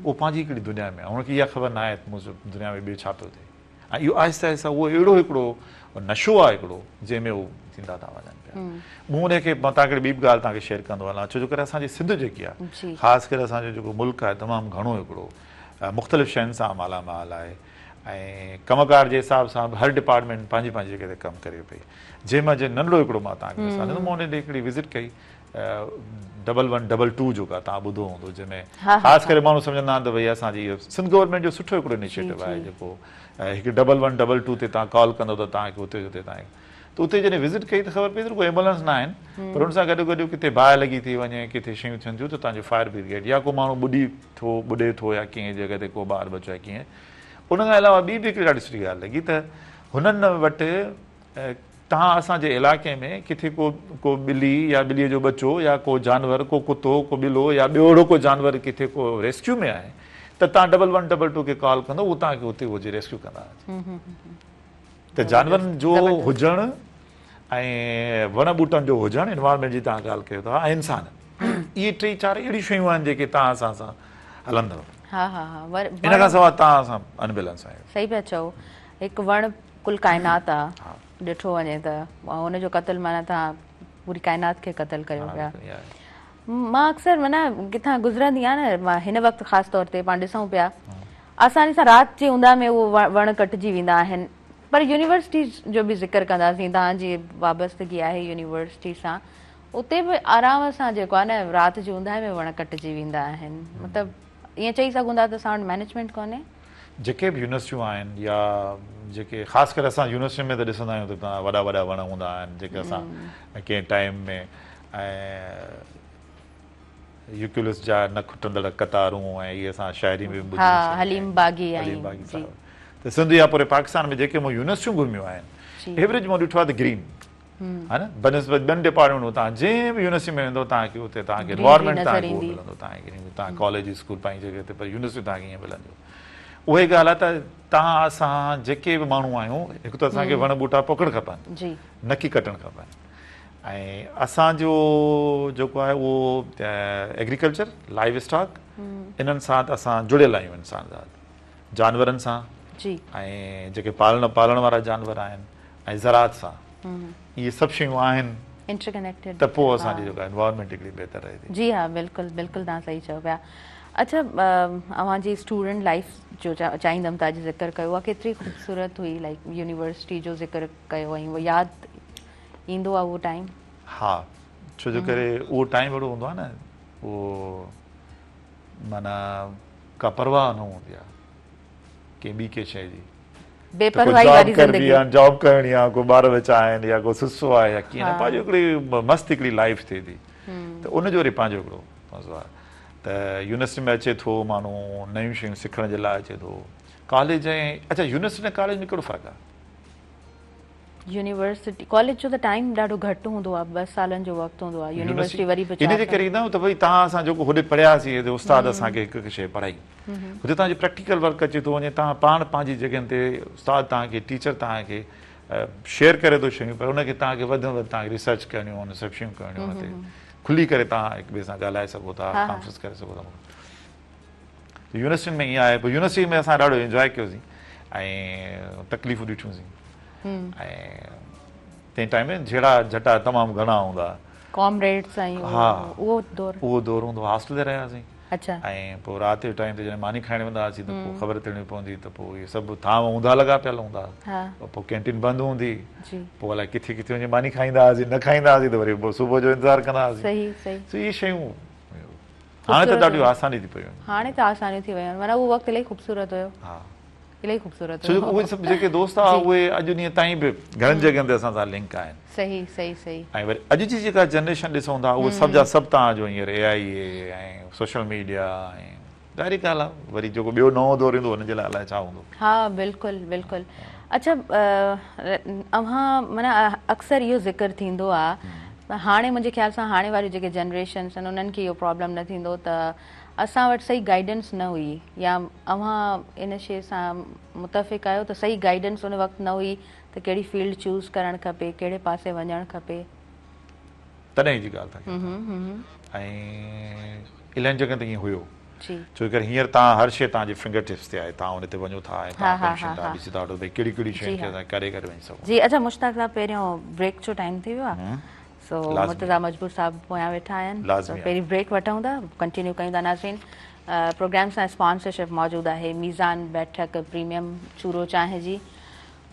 اهو پنهنجي هڪڙي دنيا ۾ آهي ان کي اها خبر ناهي ته منهنجي دنيا ۾ ٻيو ڇا پيو ٿئي. ۽ اهو آهستي آهستي اهو اهڙو هڪڙو نشو آهي هڪڙو جنهن ۾ هو ٿيندا ٿا وڃن پيا مون ان کي مان توهان کي ٻي به ڳالهه توهان کي شيئر ڪندو هلان ڇو جو ڪري اسان جي سنڌ جيڪي آهي خاص ڪري اسان جو جيڪو ملڪ آهي تمام گهڻو هڪڙو مختلف شين سان مالا مال آهي ۽ ڪم ڪار جي حساب سان به هر ڊپارٽمينٽ پنهنجي پنهنجي جڳهه تي ڪم ڪري پئي جنهن مان جنهن ننڍڙو هڪڙو مان توهان کي مثال ڏيندم مون ان ڏينهن هڪڙي وزٽ ڪئي ڊبل ون ڊبل ٽو جو ڪا توهان ٻڌو هوندو جنهن ۾ خاص ڪري ماڻهو سمجهندا آهن ته ڀئي اسان جي سنڌ گورنمينٽ جو سٺو هڪڙو انيشيٽو آهي جيڪو هڪ ڊبل ون ڊبل ٽو تي توهان ڪال ڪندو ته توهان کي اتي جو اتي توهان ته اتي جڏهن وزٽ ڪئي ته خبر پئي ته رڳو ايمبولنس نه آهن پر ان سان گڏو گڏ ڪٿي باهه لڳي ٿي وڃي ڪٿي شيون ٿين ٿيون ته توهان جو فائر برگيڊ يا ڪو ماڻهو ٻڏي ٿو ٻڏي ٿو يا ڪنهن جڳهه تي ڪو ٻار ٻچو يا ڪيئن ان کان علاوه ٻي به هڪڙي ڏاڍي سٺي ڳالهه لڳي ته هنن وٽ توهان اسان جي علائقي ۾ ڪٿي ڪو ڪو ٻلي يا ٻليء جو ٻچو يا ڪو جانور ڪو ڪتو ڪو ٻلو يا ٻيو اهڙو ڪو جانور ڪٿي ڪو ريسڪيو ۾ آهي ته توهان ڊبل ون ڊبل ٽو کي ڪال ڪندو هو توهان کي اتي اهو جي ريسڪيو ڪندا ته جانورن جو هجڻ ۽ وڻ ٻوٽن جو هجڻ انوائرمينٽ جي توهان ڳالهه ڪيو ٿا ۽ انسان اهي ٽي چار اهڙيون شيون آهن جيڪي توهان اسان سان هلندو ها ها ها ان کان سواء توهان اسان انبيلنس آهيون. صحيح پيا چئو هڪ وڻ ڪل ڪائنات آ ڏٺو وڃي ته ان جو قتل معنيٰ توهان پوري ڪائنات کي قتل ڪريو پيا. مان اڪثر معنيٰ ڪٿان گذرندي آهيان نه مان هن وقت خاص طور تي پاڻ ڏسون پيا آساني سان رات جي اونداهه ۾ اهو وڻ ڪٽجي ويندا آهن پر يونيورسٽي جو به ذڪر ڪنداسين توهان جي وابستگي آهي يونيورسٽي سان اتي به آرام سان جيڪو آهي نه رات جي اونداهي ۾ وڻ ڪٽجي ويندا آهن مطلب ائين چئي سگهون ٿا ته اسان وٽ مئنيجمينٽ ڪونهي. جيڪي به يونيورسٽيون آهن يا جيڪي خاص ڪري اسان يونيورسٽين ۾ ته ڏسندا آهيون ته وڏا وڏا وڻ هوندا آهن جيڪي اسان ڪنهن ٽائيم ۾ ۽ يوڪلپٽس جا نه کٽندڙ قطارون ۽ اهي اسان شاعري ۾ به ٻڌيون حليم باغي حليم باغي صاحب ته سنڌ يا پوري پاڪستان ۾ جيڪي مون يونيورسٽيون گهميون آهن ايوريج مون ڏٺو آهي ته گرين ها نه بنسبت ٻين ڊپارٽمينٽ ۾ توهان جنهن به يونيورسٽي ۾ ويندو توهان کي اتي توهان کي انوائرمينٽ توهان کي ملندو توهان کي توهان ڪاليج اسڪول پنهنجي جڳهه تي پر يونيورسٽي توهان کي ائين ملنديون اها ئي ڳالهه آهي ته توهان اسان جيڪي به ماڻهو آهيون هڪ ته اسان کي وڻ ٻوٽا پوکڻ کپن نه ڪي ڪٽڻ کپن ۽ اسان جو جيڪو آهي اهو ايگريڪلچر لائيو اسٽاڪ انهن سان ته اسان جڙيل آهيون انسان ذات جانورن سان ۽ جيڪي پالڻ پالڻ وارا جانور آهن ۽ زراعت سان اهي سڀ شيون آهن انٽرڪنيڪٽيڊ ته پوء اسان جي جيڪا انوائرمينٽ هڪڙي بهتر رهي ٿي. جي ها بلڪل بلڪل توهان صحيح چئو پيا. اڇا اوهان جي اسٽوڊنٽ لائيف جو چاهيندم ته اڄ ذڪر ڪيو اها ڪيتري خوبصورت هئي لائيڪ يونيورسٽي جو ذڪر ڪيو ۽ اهو ياد ايندو آهي اهو ٽائيم؟ ها ڇو جو ڪري اهو ٽائيم اهڙو هوندو آهي نه اهو معنيٰ ڪا پرواهه نه هوندي آهي ڪنهن ٻي ڪنهن شيء جي. بي پرواهي واري زندگي. جاب ڪرڻي آ ڪو ٻار ٻچا آهن يا ڪو سسو آهي يا ڪيئن نه پنهنجو هڪڙي مست هڪڙي لائيف ٿئي ٿي ته ان جو وري پنهنجو هڪڙو مزو آهي ته يونيورسٽي ۾ اچي ٿو ماڻهو نيون شيون سکڻ جي لاء اچي ٿو ڪاليج ۽ اڇا يونيورسٽي ۽ ڪاليج ۾ ڪهڙو فرق آهي؟ يونيورسٽي ڪاليج جو ته ٽائيم ڏاڍو گهٽ هوندو آهي ٻه سالن جو وقت هوندو آهي يونيورسٽي وري به ان جي ڪري ايندا آهيون ته ڀئي توهان اسان جيڪو هوڏي پڙهياسين هتي استاد اسان کي هڪ هڪ شيء پڙهائي هتي توهان جو پريڪٽيڪل ورڪ اچي ٿو وڃي توهان پاڻ پنهنجي جڳهين تي استاد توهان کي ٽيچر توهان کي شيئر ڪري ٿو شيون پر ان کي توهان کي وڌ ۾ وڌ توهان کي ريسرچ ڪرڻيون آهن سڀ شيون ڪرڻيون آهن تي کلي ڪري توهان هڪ ٻئي سان ڳالهائي سگهو ٿا ڪانفرنس ڪري سگهو ٿا يونيورسٽين ۾ ائين آهي پوء يونيورسٽي ۾ اسان ڏاڍو انجواء ڪيوسين ۽ تڪليفون ڏٺيون سين ۽ تنهن ٽائيم ۾ جهيڙا جهٽا تمام گهڻا هوندا. ڪامريڊس ۽ اهو دور. اهو دور هوندو هو هاسٽل تي رهياسين. اڇا. ۽ پوء رات جو ٽائيم تي جڏهن ماني کائڻ ويندا هئاسين ته پوء خبر ٿيڻي پوندي ته پوء اهي سڀ ٿانو اونڌا لڳا پيل هوندا. ها. پوء ڪينٽين بند هوندي. جي. پوء الائي ڪٿي ڪٿي وڃي ماني کائيندا هئاسين نه کائيندا هئاسين ته وري پوء صبح جو انتظار ڪندا هئاسين. صحيح صحيح. سو اهي شيون هاڻي ته ڏاڍيون آساني ٿي پيون آهن. هاڻي ته آسانيون ٿي ويون آهن معنيٰ اهو وقت الاهي خوبصورت هيو. ها. الاهي خوبصورت ڇو جو اهي سڀ جيڪي دوست هئا اهي اڄ ڏينهن تائين به گهڻن جڳهن تي اسان سان لنڪ آهن. صحيح صحيح صحيح. ۽ وري اڄ جي جيڪا جنريشن ڏسون ٿا اهي سڀ جا سڀ توهان جو هينئر اي آئي ۽ سوشل ميڊيا ۽ ظاهري ڳالهه آهي وري جيڪو ٻيو نئون دور ايندو ان جي لاء الائي ڇا هوندو. ها بلڪل بلڪل اڇا اوهان معنيٰ اڪثر اهو ذڪر ٿيندو آ هاڻي منهنجي خيال سان هاڻي واريون جيڪي جنريشنس آهن انهن کي اهو پرابلم نه ٿيندو ته اسان وٽ صحيح گائيڊنس نه هئي يا اوهان ان شيء سان متفق آهيو ته صحيح گائيڊنس ان وقت نه هئي ته ڪهڙي فيلڊ چوز ڪرڻ کپي ڪهڙي پاسي وڃڻ کپي. تڏهن جي ڳالهه ٿا ڪيو ۽ الائي جڳهن تي ائين هيو ڇو ڪري هينئر توهان هر شيء توهان جي فنگر ٽپس تي آهي توهان ان تي وڃو ٿا ۽ توهان پنهنجي شين تان ڏسي ٿا وٺو ڀئي ڪهڙي ڪهڙي شين کي اسان ڪري ڪري وڃي سگهون جي اڇا مشتاق صاحب پهريون بريڪ جو ٽائيم ٿي ويو آهي سو مرتضيٰ مجبور صاحب پويان ويٺا آهن سو پهرين بريڪ وٺون ٿا ڪنٽينيو ڪيون ٿا ناظرين پروگرام سان اسپانسرشپ موجود آهي ميزان بيٺڪ پريميم چورو چانهه جي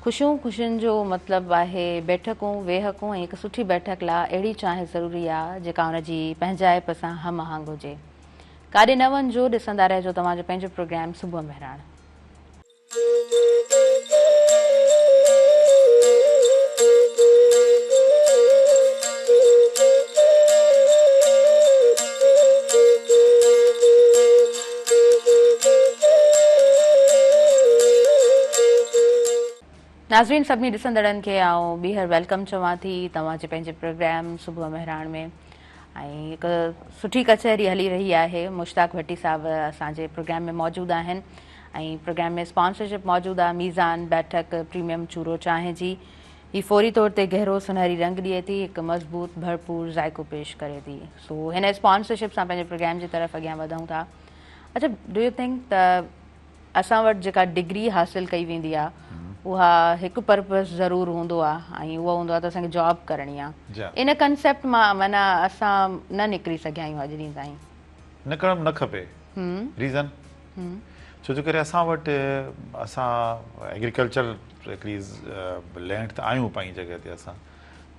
خوشيون خوشين جو مطلب آهي بيٺڪون ويهڪون ۽ هڪ سٺي بيٺڪ لا اهڙي چانهه ضروري آ جيڪا ان جي پنهنجائپ سان هم آهنگ هجي ڪاڏي نه وڃجو ڏسندا رهجو توهان جو پنهنجو پروگرام صبح مهراڻ. ناظرين سڀني ڏسندڙن کي آئون ٻيهر welcome چوان ٿي توهان جي پنهنجي پروگرام صبح مهراڻ ۾ ۽ هڪ سٺي ڪچهري هلي رهي آهي مشتاق ڀٽي صاحب اسان جي پروگرام ۾ موجود آهن ۽ پروگرام ۾ اسپانسرشپ موجود آهي ميزان بيٺڪ پريميم چورو چانهه جي هي فوري طور تي گهرو سنهري رنگ ڏئي ٿي هڪ مضبوط ڀرپور ذائقو پيش ڪري ٿي سو هن اسپانسرشپ سان پنهنجي پروگرام جي طرف اڳيان وڌون ٿا اڇا do you think ته اسان وٽ جيڪا ڊگري حاصل ڪئي ويندي آهي اها هڪ پرپس ضرور هوندو آهي ۽ اهو هوندو آهي ته اسان کي جاب ڪرڻي آهي ان ڪنسيپٽ مان معنيٰ اسان نه نڪري سگهيا آهيون اڄ ڏينهن تائين. نڪرڻ به نه کپي ريزن ڇو جو ڪري اسان وٽ اسان ايگريڪلچر هڪڙي لينڊ ته آهيون پنهنجي جڳهه تي اسان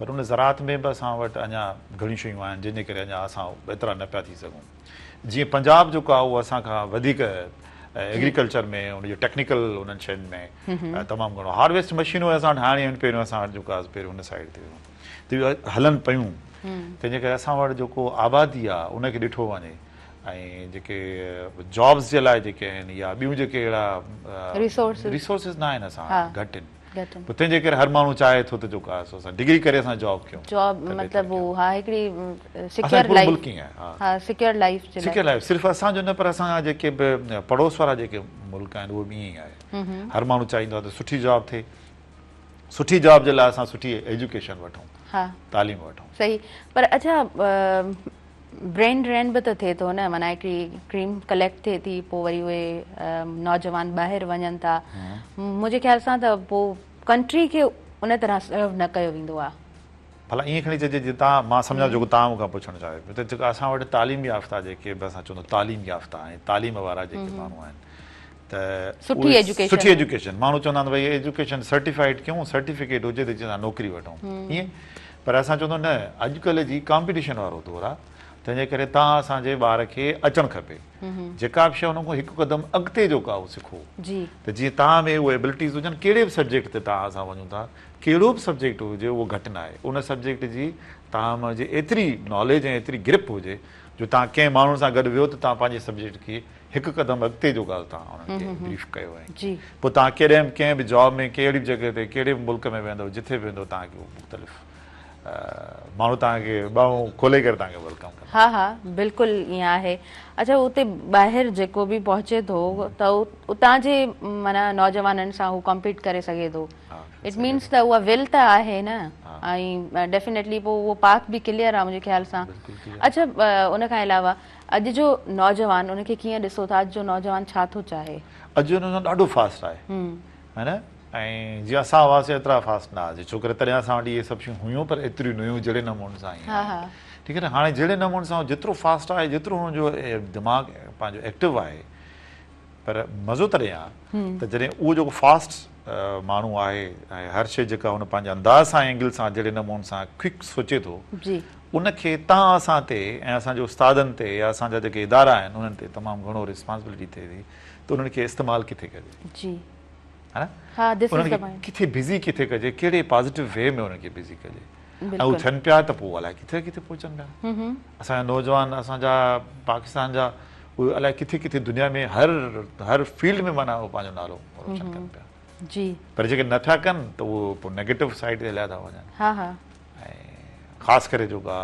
پر ان زراعت ۾ به اسان وٽ اڃا گهڻيون شيون آهن جنهن جي ڪري اڃا اسان ايترا نه پيا ٿي سگهون جيئن پنجاب جيڪو آهي اهو اسان کان وڌيڪ ايگريڪلچر ۾ ان جو ٽيڪنيڪل انهن شين ۾ تمام گهڻو هارويسٽ مشينون اسان وٽ هاڻي آهن پهريون اسان وٽ جيڪو آهي پهريون ان سائيڊ تي ته هلن پيون تنهن جي ڪري اسان وٽ جيڪو آبادي آهي ان کي ڏٺو وڃي ۽ جيڪي جابس جي لاء جيڪي آهن يا ٻيون جيڪي اهڙا ريسورسز نه آهن اسان وٽ گهٽ آهن پوء تنهن جي ڪري هر ماڻهو چاهي ٿو ته جيڪو آهي سو اسان ڊگري ڪري اسان جاب ڪيون جاب مطلب هو ها هڪڙي سيڪيور لائيف ملڪ ائين آهي ها سيڪيور لائيف جي سيڪيور لائيف صرف اسان جو نه پر اسان جا جيڪي به پڙوس وارا جيڪي ملڪ آهن اهي به ائين ئي آهي هر ماڻهو چاهيندو آهي ته سٺي جاب ٿئي سٺي جاب جي لاء اسان سٺي ايجوڪيشن وٺون ها تعليم وٺون صحيح پر اڇا برين ڊرين به ته ٿئي ٿو نه معنيٰ هڪڙي ڪريم ڪليڪٽ ٿئي ٿي پوء وري اهي نوجوان ٻاهر وڃن ٿا منهنجي خيال سان ته پوء ڪنٽري کي ان طرح سرو نه ڪيو ويندو آهي. ڀلا ائين کڻي چئجي جي توهان مان سمجهان جيڪو توهان مون کان پڇڻ چاهيو پيو ته جيڪا اسان وٽ تعليم يافته جيڪي به اسان چوندا تعليم يافته ۽ تعليم وارا جيڪي ماڻهو آهن ته سٺي ايجوڪيشن سٺي ايجوڪيشن ماڻهو چوندا آهن ته ڀئي ايجوڪيشن سرٽيفائيڊ ڪيون سرٽيفڪيٽ هجي ته جيئن اسان نوڪري وٺون ائين پر اسان چوندا نه اڄڪلهه جي ڪامپيٽيشن وارو دور آهي تنهن جي ڪري توهان اسان جي ٻار کي اچڻ کپي جيڪا به شيء ان کان هڪ قدم اڳتي جو ڪا سکو ته جيئن توهان ۾ اهي ايبلٽيز هجن ڪهڙي به سبجيڪٽ تي توهان اسان وڃون ٿا ڪهڙو به سبجيڪٽ هجي اهو گهٽ نه آهي ان سبجيڪٽ جي توهان ۾ جي ايتري ناليج ۽ ايتري گرپ هجي جو توهان ڪنهن ماڻهو سان گڏ ويهو ته توهان پنهنجي سبجيڪٽ کي هڪ قدم اڳتي جو ڳالهه توهان انهن کي بريف ڪيو ۽ پوء توهان ڪڏهن به ڪنهن به جاب ۾ ڪهڙي به جڳهه تي ڪهڙي به ملڪ ۾ ويندؤ جٿي به ويندؤ توهان کي اهو مختلف ماڻهو توهان کي ٻانهون کولي ڪري توهان کي welcome ڪندا. ها ها بلڪل ائين آهي اڇا اتي ٻاهر جيڪو به پهچي ٿو ته اتان جي معنيٰ نوجوانن سان هو ڪمپيٽ ڪري سگهي ٿو it means ته اها ول ته آهي نه ۽ ڊيفينيٽلي پوء اهو پاٿ به ڪليئر آهي منهنجي خيال سان اڇا ان کان علاوه اڄ جو نوجوان ان کي ڪيئن ڏسو ٿا اڄ جو نوجوان ڇا ٿو چاهي؟ اڄ جو نوجوان ڏاڍو فاسٽ آهي ها نه ۽ جيئن اسان هئاسين ايترا فاسٽ نه هئاسين ڇو ڪري تڏهن اسان وٽ اهي سڀ شيون هيون پر ايتريون نه هيون جهڙي نموني سان هينئر آهن ٺيڪ آهي نه هاڻي جهڙي نموني سان جيترو فاسٽ آهي جيترو هن جو دماغ پنهنجو ايڪٽو آهي پر مزو تڏهن آهي ته جڏهن اهو جيڪو فاسٽ ماڻهو آهي ۽ هر شيء جيڪا هن پنهنجي انداز سان اينگل سان جهڙي نموني سان ڪوئڪ سوچي ٿو ان کي تان اسان تي ۽ اسان جي استادن تي يا اسان جا جيڪي ادارا آهن انهن تي تمام گهڻو ريسپانسبلٽي ٿئي ٿي ته انهن کي استعمال ڪٿي ڪجي جي ها نه ها دس از انهن the کي پوائنٽ ڪٿي بزي ڪٿي ڪجي ڪهڙي پازيٽو وي ۾ انهن کي بزي ڪجي ۽ هو بلڪل ٿين پيا ته پوء الائي ڪٿي ڪٿي پهچن پيا اسان جا نوجوان اسان جا پاڪستان جا اهي الائي ڪٿي ڪٿي دنيا ۾ هر هر فيلڊ ۾ معنيٰ اهو پنهنجو نالو روشن ڪن پيا جي پر جيڪي نه ٿا ڪن ته اهو پوء نيگيٽو سائيڊ تي هليا ٿا وڃن ها ها ۽ خاص ڪري جيڪا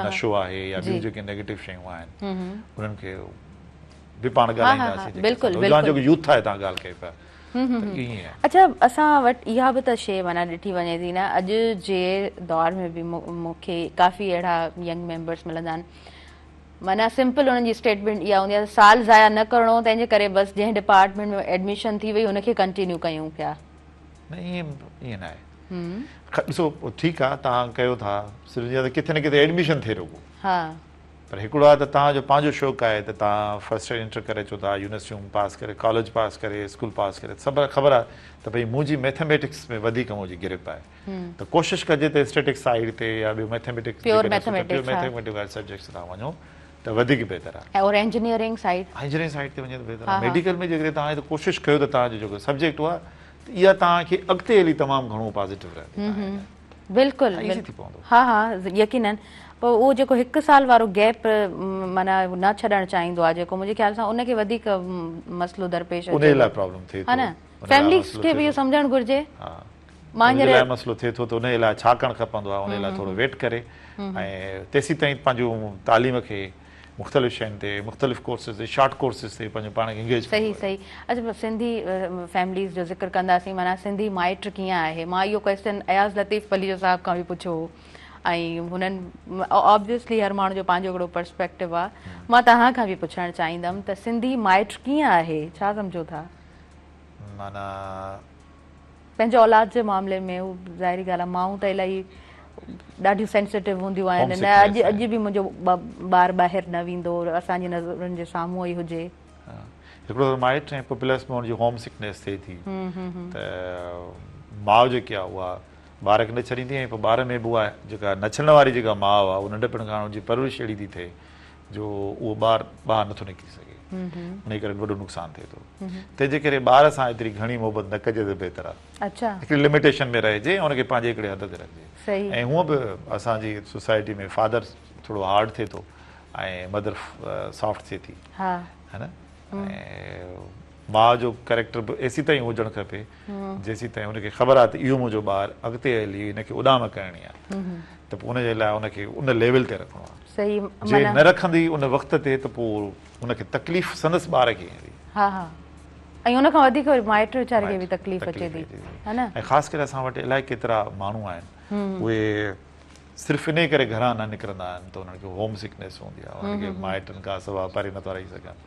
نشو آهي يا جي ٻيون جيڪي نيگيٽو شيون آهن انهن کي به پاڻ ها ها ڳالهائينداسين جيڪي بلڪل نوجوان بلڪل جيڪو يوٿ آهي تان ڳالهه ڪئي پيا ته ائين آهي. اڇا اسان وٽ اها به ته شيء معنيٰ ڏٺي وڃي ٿي نه اڄ جي دور ۾ به مون کي ڪافي اهڙا ينگ ميمبرس ملندا آهن معنيٰ سمپل انهن جي اسٽيٽمينٽ اها هوندي آهي ته سال ضايع نه ڪرڻو تنهن جي ڪري بس جنهن ڊپارٽمينٽ ۾ ايڊميشن ٿي وئي ان کي ڪنٽينيو ڪيون پيا. نه ائين ائين نه آهي ڏسو ٺيڪ آهي توهان ڪيو ٿا صرف ته ڪٿي نه ڪٿي ايڊميشن ٿئي رڳو ها. پر هڪڙو آهي ته توهان جو پنهنجو شوق آهي ته توهان فرسٽ ايئر انٽر ڪري اچو ٿا يونيورسٽيون پاس ڪري ڪاليج پاس ڪري اسڪول پاس ڪري سڀ خبر آهي ته ڀئي منهنجي ميٿميٽڪس ۾ وڌيڪ منهنجي گرپ آهي ته ڪوشش ڪجي ته اسٽيٽڪ سائيڊ تي يا ٻيو ميٿميٽڪس پيور جيڪڏهن ميٿميٽڪس پيور ميٿميٽڪس واري سبجيڪٽس تان وڃو ته وڌيڪ بهتر آهي. اور انجنيئرنگ سائيڊ. انجنيئرنگ سائيڊ تي وڃي ته بهتر آهي ميڊيڪل ۾ جيڪڏهن توهان آهيو ته ڪوشش ڪيو ته توهان جو جيڪو سبجيڪٽ آهي ته اها توهان کي اڳتي هلي تمام گهڻو پازيٽو رهندي توهان جي لاء. بلڪل ايزي ٿي پوندو. ها ها يقينن پوء اهو جيڪو هڪ سال وارو گيپ معنيٰ نه ڇڏڻ چاهيندو آهي جيڪو منهنجي خيال سان ان کي وڌيڪ مسئلو درپيش اچي انهي لاء پرابلم ٿئي ها ٿو نه فيمليز کي به اهو سمجهڻ گهرجي ها مان ان لاء مسئلو ٿئي ٿو ته انهي لاء ڇا ڪرڻ کپندو آهي انهي لاء ٿورو ويٽ ڪري ۽ تيسين تائين پنهنجو تعليم کي مختلف شين تي مختلف ڪورسز تي شارٽ ڪورسز تي پنهنجو پاڻ کي انگيج ڪندو صحيح صحيح اڇا سنڌي فيمليز جو ذڪر ڪنداسين معنيٰ سنڌي مائٽ ڪيئن آهي مان اهو ڪويسچن اياز لطيف پليجو صاحب کان به پڇيو هو ۽ هنن آبويسلي هر ماڻهو جو پنهنجو هڪڙو پرسپيڪٽو آهي مان توهان کان به پڇڻ چاهيندم ته سنڌي مائٽ ڪيئن آهي ڇا سمجهو ٿا؟ معنيٰ پنهنجي اولاد جي معاملي ۾ هو ظاهري ڳالهه آهي مائون ته الاهي ڏاڍيون سينسيٽو هونديون آهن نه اڄ اڄ به منهنجو ٻار ٻاهر نه ويندو اسان جي نظرن جي سامهون ئي هجي. هڪڙو ته مائٽ ۽ پوء پلس ۾ ان جي هوم سڪنيس ٿئي ٿي ته ماء جيڪي آهي اها ٻار کي نه ڇڏيندي ۽ پوء ٻار ۾ به اها جيڪا نه ڇڏڻ واري جيڪا ماء آهي اها ننڍپڻ کان ان جي پرورش اهڙي ٿي ٿئي جو اهو ٻار ٻاهر نٿو نڪري سگهي انهي ڪري وڏو نقصان ٿئي ٿو تنهن جي ڪري ٻار سان ايتري گهڻي محبت نه ڪجي ته بهتر آهي هڪڙي لميٽيشن ۾ رهجي ۽ ان کي پنهنجي هڪڙي حد تي رکجي ۽ هونء به اسان جي سوسائٽي ۾ فادر ٿورو هارڊ ٿئي ٿو ۽ مدر سافٽ ٿئي ٿي ها نه ۽ ماء جو ڪريڪٽر به ايسي تائين هجڻ کپي جيسي تائين ان کي خبر آهي ته اهو منهنجو ٻار اڳتي هلي هن کي اڏام ڪرڻي آهي ته پوء ان جي لاء ان کي ان ليول تي رکڻو آهي صحيح جي نه رکندي ان وقت تي ته پوء ان کي تڪليف سندس ٻار کي ايندي. ها ها ۽ ان کان وڌيڪ وري مائٽ ويچاري کي به تڪليف اچي ٿي ها نه. ۽ خاص ڪري اسان وٽ الائي ڪيترا ماڻهو آهن اهي صرف انهي ڪري گهران نه نڪرندا آهن ته انهن کي هوم سڪنيس هوندي آهي انهن کي مائٽن کان سوا پري نٿا رهي سگهن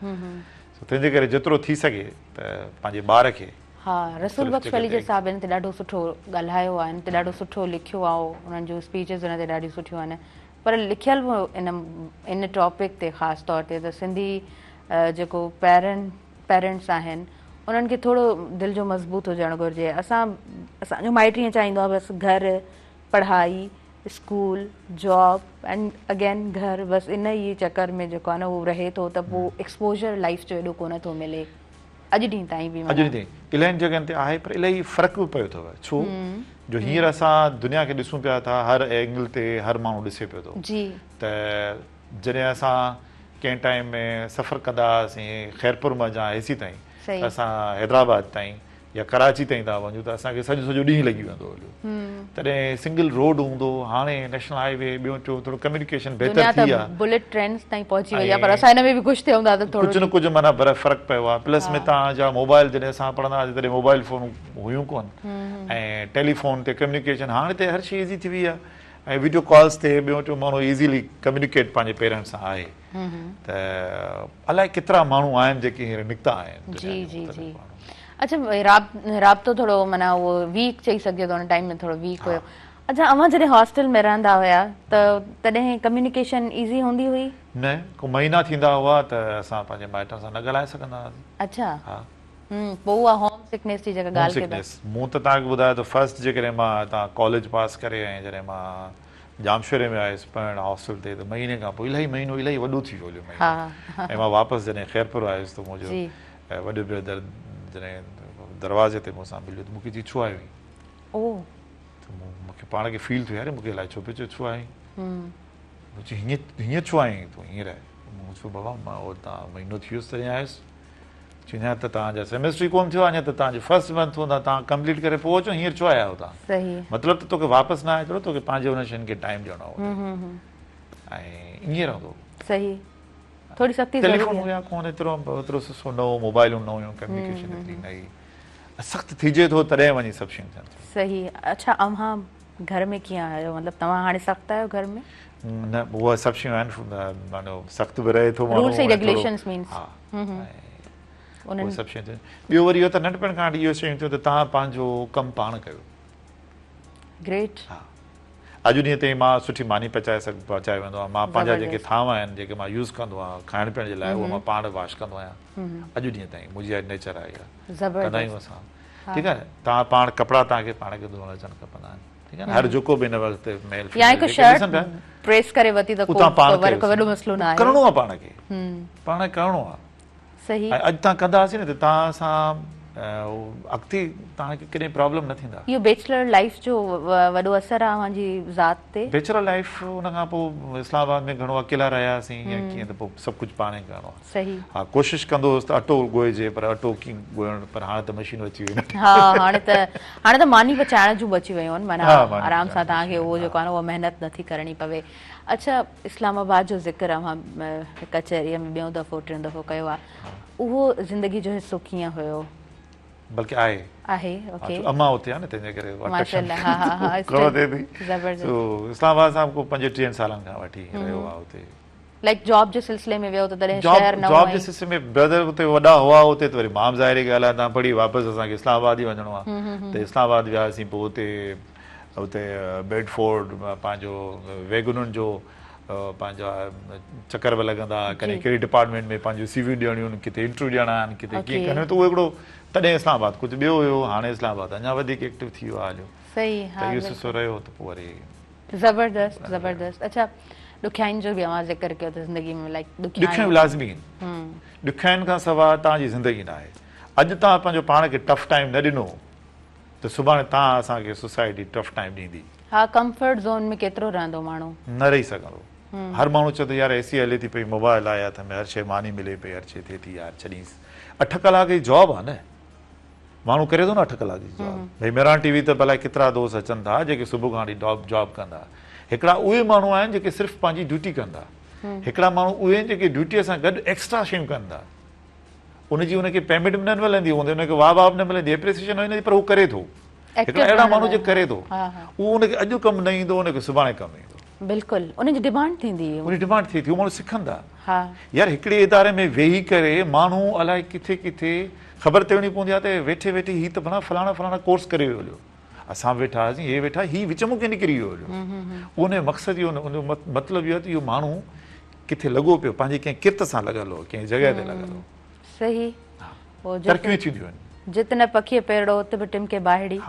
سو تنهن جي ڪري جيترو ٿي سگهي ته پنهنجي ٻار کي ها رسول بخش پليجي صاحب ان تي ڏاڍو سٺو ڳالهايو آهي ان تي ڏاڍو سٺو لکيو آهي انهن جون اسپيچز ان تي ڏاڍيون سٺيون آهن پر لکيل به ان ان ٽاپڪ تي خاص طور تي ته سنڌي جيڪو پيرنٽ پيرنٽس آهن انهن کي ٿورو دل جو مضبوط هجڻ گهرجي اسان اسان جو مائٽ ائين چاهيندو آهي بس گهر پڙهائي اسڪول جاب اينڊ اگين گهر بس ان ئي چڪر ۾ جيڪو آهي نه اهو رهي ٿو ته پوء ايڪسپوجر لائف جو ايڏو ڪونه ٿو ملي اڄ ڏينهن تائين به اڄ ڏينهن تائين الاهين جڳهن تي آهي پر الاهي فرق به پيو اٿو ڇو جو هينئر اسان دنيا کي ڏسون پيا ٿا هر اينگل تي هر ماڻهو ڏسي پيو ٿو ته جڏهن اسان ڪنهن ٽائيم ۾ سفر ڪندا هئاسين خيرپور منجهان هيسي تائين ته اسان حيدرآباد تائين يا ڪراچي تائين ٿا وڃون ته اسان کي سڄو سڄو ڏينهن لڳي ويندو هليو تڏهن سنگل روڊ هوندو هو هاڻي نيشنل هاء وي ٻيو ٽيون ٿورو ڪميونيڪيشن بهتر دنيا ٿي ته آ بليٽ ٽرينز تائين پهچي وئي آ پر اسان ان ۾ به خوش ٿيون ٿا ته ٿورو ڪجهه نه ڪجهه معنيٰ پر فرق پيو آ پلس ۾ توهان جا موبائل جڏهن اسان پڙهندا هئاسين تڏهن موبائل فون هيون ڪون ۽ ٽيليفون تي ڪميونيڪيشن هاڻي ته هر شي ايزي ٿي وئي آ ۽ ويڊيو ڪالز تي ٻيو ٽيون ماڻهو ايزيلي ڪميونيڪيٽ پنهنجي پيرنٽس سان آهي ته الائي ڪيترا ماڻهو آهن جيڪي هينئر نڪتا آهن جي جي جي. اڇا رابطو ٿورو معنيٰ اهو ويڪ چئي سگهجي ٿو ان ٽائيم ۾ ٿورو ويڪ هيو. اڇا اوهان جڏهن هاسٽل ۾ رهندا هيا ته تڏهن ڪميونيڪيشن ايزي هوندي هئي؟ نه ڪو مهينا ٿيندا هئا ته اسان پنهنجي مائٽن سان نه ڳالهائي سگهندا هئاسين. اڇا ها. پوء اها هوم سڪنيس جي جيڪا ڳالهه ڪئي ٿا. هوم سڪنيس مون ته توهان کي ٻڌايو ته فرسٽ جيڪڏهن مان هتان ڪاليج پاس ڪري ۽ جڏهن مان ڄامشوري ۾ آيس پڙهڻ هاسٽل تي ته مهيني کان پوء الاهي مهينو الاهي وڏو ٿي ويو هليو مهينو ۽ مان واپس جڏهن خيرپور آيس ته منهنجو وڏو برادر جڏهن دروازي تي مون سان مليو ته مون کي چئي ڇو آيو آهين؟ ته مون کي پاڻ کي فيل ٿيو يار مون کي الائي ڇو پيو چئي ڇو آيو آهين؟ مون چيو هيئن هيئن ڇو آيو آهين تون هينئر؟ مون چيو بابا مان اتان مهينو ٿي ويس تڏهن آيس. چيو اڃا ته توهان جا سيمسٽر ئي ڪونه ٿيو آهي اڃا ته توهان جو فرسٽ منٿ هوندا توهان ڪمپليٽ ڪري پوء اچو هينئر ڇو آيا آهيو توهان؟ مطلب ته توکي واپس ناهي اچڻو توکي پنهنجي انهن شين کي ٽائيم ڏيڻو آهي ۽ ائين رهندو هو. صحيح ٿوري سختي ضروري آهي. ٽيليفون هيا ڪونه ايترو ايترو سسو نه هو موبائلون نه هيون ڪميونيڪيشن ايتري نه هئي سخت ٿجي ٿو تڏهن وڃي سڀ شيون ٿين ٿيون. صحيح اڇا اوهان گهر ۾ ڪيئن آهيو مطلب توهان هاڻي سخت آهيو گهر ۾؟ نه اها سڀ شيون آهن معنيٰ سخت به رهي ٿو ماڻهو رولس ۽ ريگيوليشنز مينس ها اهي سڀ شيون ٿيون ٻيو وري اهو ته ننڍپڻ کان وٺي اهو شيون ٿيون ته توهان پنهنجو ڪم پاڻ ڪيو. گريٽ. ها اڄ ڏينهن تائين مان سٺي ماني پچائي سگهه پچائي ويندو آهيان مان پنهنجا جيڪي ٿانو آهن جيڪي مان يوز ڪندو آهيان کائڻ پيئڻ جي لاء اهو مان پاڻ واش ڪندو آهيان اڄ ڏينهن تائين منهنجي اها نيچر آهي اها ڪندا آهيون اسان ٺيڪ آهي توهان پاڻ ڪپڙا توهان کي پاڻ کي ڌوئڻ اچڻ کپندا آهن ٺيڪ آهي هر جيڪو به هن وقت ميل يا هڪ شرٽ پريس ڪري ورتي ته ڪو وڏو مسئلو نه آهي ڪرڻو آهي پاڻ کي پاڻ ڪرڻو آهي صحيح ۽ اڄ توهان ڪندا هئاسين نه ته توهان سان اڳتي توهان کي ڪڏهن پرابلم نه ٿيندا. اهو بيچلر لائيف جو وڏو اثر آهي اوهان جي ذات تي. بيچلر لائيف ان کان پوء اسلام آباد ۾ گهڻو اڪيلا رهياسين يا ڪيئن ته پوء سڀ ڪجهه پاڻ ئي ڪرڻو آهي. صحيح. ها ڪوشش ڪندو هوس ته اٽو ڳوهجي پر اٽو ڪيئن ڳوهڻ پر هاڻي ته مشينون اچي ويون آهن. ها هاڻي ته هاڻي ته ماني پچائڻ جون به اچي ويون آهن معنيٰ آرام سان توهان کي اهو جيڪو آهي نه اها محنت نٿي ڪرڻي پوي. اڇا اسلام آباد جو ذڪر اوهان ڪچهريء ۾ ٻيون دفعو ٽيون دفعو ڪيو آهي اهو زندگي جو حصو ڪيئن هيو؟ بلڪه آهي. آهي اوڪي. امان اتي آهي نه تنهن جي ڪري ماشاءالله ها ها ها خبر ٿئي ٿي. زبردست. سو اسلام آباد سان ڪو 35 سالن کان وٺي رهيو آهي اتي. لائيڪ جاب جي سلسلي ۾ ويو ته تڏهن شهر نئون جاب جي سلسلي ۾ برادر اتي وڏا هئا اتي ته وري مان به ظاهري ڳالهه آهي تان پڙهي واپس اسان کي اسلام آباد ئي وڃڻو آهي ته اسلام آباد وياسين پوء اتي اتي بيڊفورڊ پنهنجو ويگنن جو پنهنجا چڪر به لڳندا ڪڏهن ڪهڙي ڊپارٽمينٽ ۾ پنهنجون سي ويون ڏيڻيون آهن ڪٿي انٽرويو ڏيڻا آهن ڪٿي ڪيئن ڪرڻو ته اهو هڪڙو تڏهن اسلام آباد ڪجهه ٻيو هيو هاڻي اسلام آباد اڃا وڌيڪ ايڪٽو ٿي ويو آهي هليو ته اهو سلسلو رهيو ته پوء وري زبردست زبردست اڇا ڏکيائين جو به اوهان ذڪر ڪيو ته زندگي ۾ لائيڪ ڏکيائيون لازمي آهن ڏکيائين کان سواء توهان جي زندگي نه آهي اڄ توهان پنهنجو پاڻ کي ٽف ٽائيم نه ڏنو ته سڀاڻي توهان اسان کي سوسائٽي ٽف ٽائيم ڏيندي. ها ڪمفرٽ زون ۾ ڪيترو رهندو ماڻهو. نه رهي سگهندو. هر ماڻهو چوندو يار اي سي هلي ٿي پئي موبائل آهي هٿ ۾ هر شيء ماني ملي پئي هر شيء ٿئي ٿي يار ڇڏينس اٺ ڪلاڪ جي جاب آهي نه ماڻهو ڪري ٿو نه اٺ ڪلاڪ جي جاب ڀئي مهراڻ ٽي وي ته ڀلا ڪيترا دوست اچن ٿا جيڪي صبح کان وٺي جاب ڪندا هڪڙا اهي ماڻهو آهن جيڪي صرف پنهنجي ڊيوٽي ڪندا هڪڙا ماڻهو اهي آهن جيڪي ڊيوٽي سان گڏ ايڪسٽرا شيون ڪن ٿا ان جي ان کي پيمينٽ به نه ملندي هوندي ان کي واهه واهه به نه ملندي ايپريسيشن نه ايندي پر هو ڪري ٿو هڪڙا اهڙا ماڻهو جيڪي ڪري ٿو اهو ان کي اڄ ڪم نه ايندو ان کي سڀاڻي ڪم ايندو. بلڪل ان جي ڊمانڊ ٿيندي. ان جي ڊمانڊ ٿئي ٿي اهو ماڻهو سکندا. يار هڪڙي اداري ۾ ويهي ڪري ماڻهو الائي ڪٿي ڪٿي خبر ته وڃي پوندي آهي ته ويٺي ويٺي هي ته ڀلا فلاڻا فلاڻا ڪورس ڪري ويو هليو اسان به ويٺا هئاسين هي ويٺا هي وچ مون ڪيئن نڪري ويو هليو ان جو مقصد اهو ان جو مطلب اهو آهي ته اهو ماڻهو ڪٿي لڳو پيو پنهنجي ڪنهن ڪرت سان لڳل هو ڪنهن جڳهه تي لڳل هو. صحيح ترقيون ٿينديون آهن. جت نه پکيء پيرڙو ات به ٽمڪي باهڙي.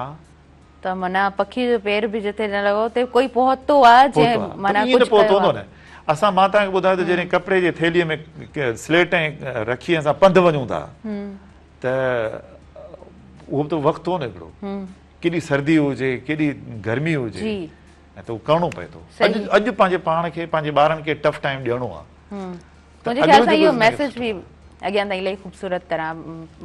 ته معنيٰ پکيء جو پير به جتي نه لڳو اتي ڪوئي پهتو آ جنهن معنيٰ ڪجهه ڪيو آ. نه اسان مان توهان کي ٻڌايو ته جڏهن ڪپڙي جي ٿيلهيء ۾ سليٽ ۽ رکي اسان پنڌ وڃون ٿا ته اهو به ته وقت هو نه هڪڙو ڪيڏي سردي هجي ڪيڏي گرمي هجي. ۽ ته اهو ڪرڻو پئي ٿو. اڄ اڄ پنهنجي پاڻ کي پنهنجي ٻارن کي ٽف ٽائيم ڏيڻو آهي. منهنجي خيال سان اهو ميسيج به اڳيان تائين الاهي خوبصورت طرح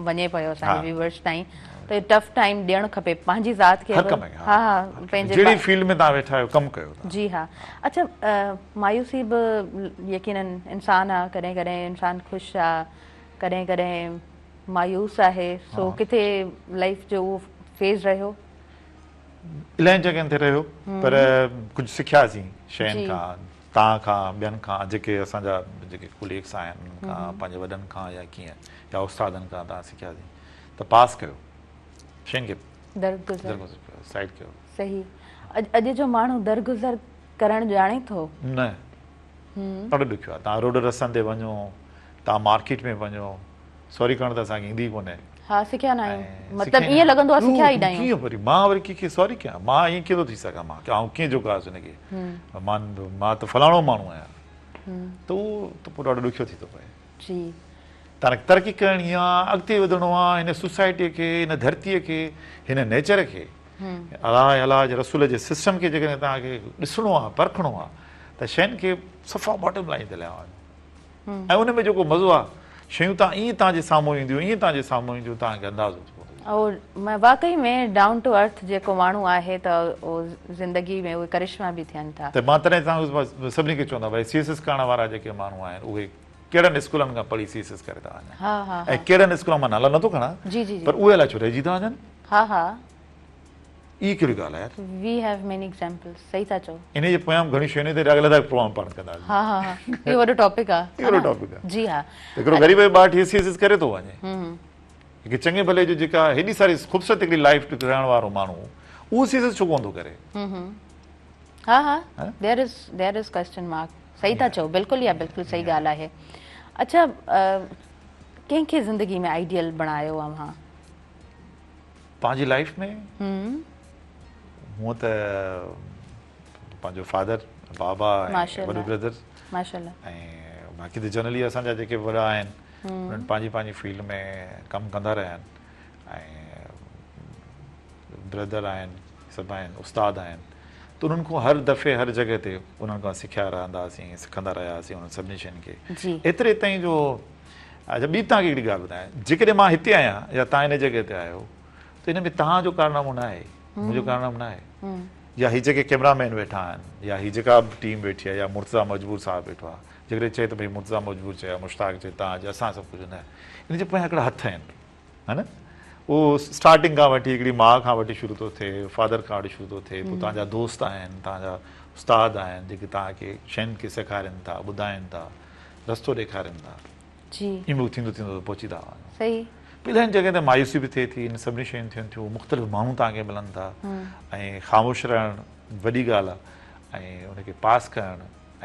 وڃي پيو اسان جي ويورز تائين ته ٽف ٽائيم ڏيڻ کپي پنهنجي ذات کي هر ڪم کي ها ها پنهنجي جهڙي فيلڊ ۾ توهان ويٺا آهيو ڪم ڪيو ٿا. جي ها اڇا مايوسي به يقينن انسان آ ڪڏهن ڪڏهن انسان خوش آ ڪڏهن ڪڏهن مايوس آهي سو ڪٿي لائيف جو اهو فيز رهيو. الاهي جڳهين تي رهيو پر ڪجهه سکياسين شين کان توهان کان ٻين کان جيڪي اسان جا جيڪي ڪوليگس آهن انهن کان پنهنجي وڏن کان يا ڪيئن يا استادن کان توهان سکياسين ته ته پاس ڪيو شين کي درگذر سائيڊ ڪيو. صحيح اڄ جو ماڻهو درگذر ڪرڻ ڄاڻي ٿو؟ نه ڏاڍو ڏکيو آهي. توهان روڊ رستن تي وڃو، توهان مارڪيٽ ۾ وڃو، سوري ڪرڻ ته اسان کي ايندي ئي ڪونهي. ها سکيا نه آهيون مطلب ائين لڳندو آهي سکيا ئي نه آهيون. ڪيئن وري مان وري ڪنهن کي سوري ڪيان مان ائين ڪيئن ٿو ٿي سگهان مان آئون ڪيئن جهڪاس هن کي مان مان ته فلاڻو ماڻهو آهيان ته اهو ته پوء ڏاڍو ڏکيو ٿي ٿو پئي. جي. توهان کي ترقي ڪرڻي آ، اڳتي وڌڻو آ، هن سوسائٽيء کي، هن ڌرتيء کي، هن نيچر کي، الله ۽ الله جي رسول جي سسٽم کي جيڪڏهن توهان کي ڏسڻو آ، پرکڻو آ ته شين کي صفا باٽم لائين تي لهيا وڃو ۽ ان ۾ جيڪو مزو آ، شيون توهان ائين توهان جي سامهون اينديون، ائين توهان جي سامهون اينديون، توهان کي اندازو ٿي پوندو. اهو واقعي ۾ ڊائون ٽو ارٿ جيڪو ماڻهو آهي ته اهو زندگي ۾ اهي ڪرشما به ٿين ٿا. ته مان تڏهن توهان کي سڀني کي چوندو آهيان ڀائي سي ايس ايس ڪرڻ وارا جيڪي ماڻهو آهن اهي ڪهڙن اسڪولن کان پڙهي سي ايس ايس ڪري ٿا وڃن ۽ ڪهڙن اسڪولن مان نالا نٿو کڻان پر اهي الائي ڇو رهجي ٿا وڃن. ها ها. اهي ڪهڙي ڳالهه آهي يار. وي have many examples صحيح ٿا چئو. انهي جي پويان به گهڻيون شيون آهن تي الڳ پروگرام پاڻ ڪنداسين. ها ها ها اهو وڏو ٽاپڪ آ. اهو وڏو ٽاپڪ آ. جي ها. هڪڙو غريب جو ٻار ٺهي سي ايس ايس ڪري ٿو وڃي. هڪ چڱي ڀلي جو جيڪا هيڏي ساري خوبصورت هڪڙي لائيف رهڻ وارو ماڻهو اهو سي ايس ايس ڇو ڪونه ٿو ڪري. ها ها there is there is question mark صحيح ٿا چئو بلڪل اها بلڪل صحيح ڳالهه آهي اڇا ڪنهن کي زندگي ۾ آئيڊيل بڻايو اوهان؟ پنهنجي لائيف ۾ هونء ته پنهنجو فادر بابا ۽ وڏو برادر ماشاءالله ۽ باقي ته جنرلي اسان جا جيڪي وڏا آهن انهن پنهنجي پنهنجي فيلڊ ۾ ڪم ڪندا رهيا آهن ۽ برادر آهن سڀ آهن استاد آهن ته انهن کان هر دفعي هر جڳهه تي انهن کان سکيا رهندا هئاسين سکندا رهيا هئاسين انهن سڀني شين کي ايتري تائين جو اڇا ٻي توهان کي هڪڙي ڳالهه ٻڌايان جيڪڏهن مان هتي آهيان يا توهان هن جڳهه تي آهيو ته ان ۾ توهان جو ڪارنامو نه آهي منهنجو ڪارنامو نه آهي يا هي جيڪي ڪيمرا مين ويٺا آهن يا هي جيڪا به ٽيم ويٺي آهي يا مرتضيٰ مجبور صاحب ويٺو آهي جيڪڏهن چئي ته ڀئي مرتضيٰ مجبور چئي يا مشتاق چئي توهان اسان سڀ ڪجهه نه ان جي پويان هڪڙا هٿ آهن ها نه اهو اسٽارٽنگ کان وٺي هڪڙي ماء کان وٺي شروع ٿو ٿئي فادر کان وٺي شروع ٿو ٿئي پوء توهان جا دوست آهن توهان جا استاد آهن جيڪي توهان کي شين کي سيکارين ٿا ٻڌائين ٿا رستو ڏيکارين ٿا جي ائين به ٿيندو ٿيندو پهچي ٿا وڃو صحيح پوء الاهي جڳهين تي مايوسي به ٿئي ٿي ان سڀني شيون ٿين ٿيون مختلف ماڻهو توهان کي ملن ٿا ۽ خاموش رهڻ وڏي ڳالهه آهي ۽ ان کي پاس ڪرڻ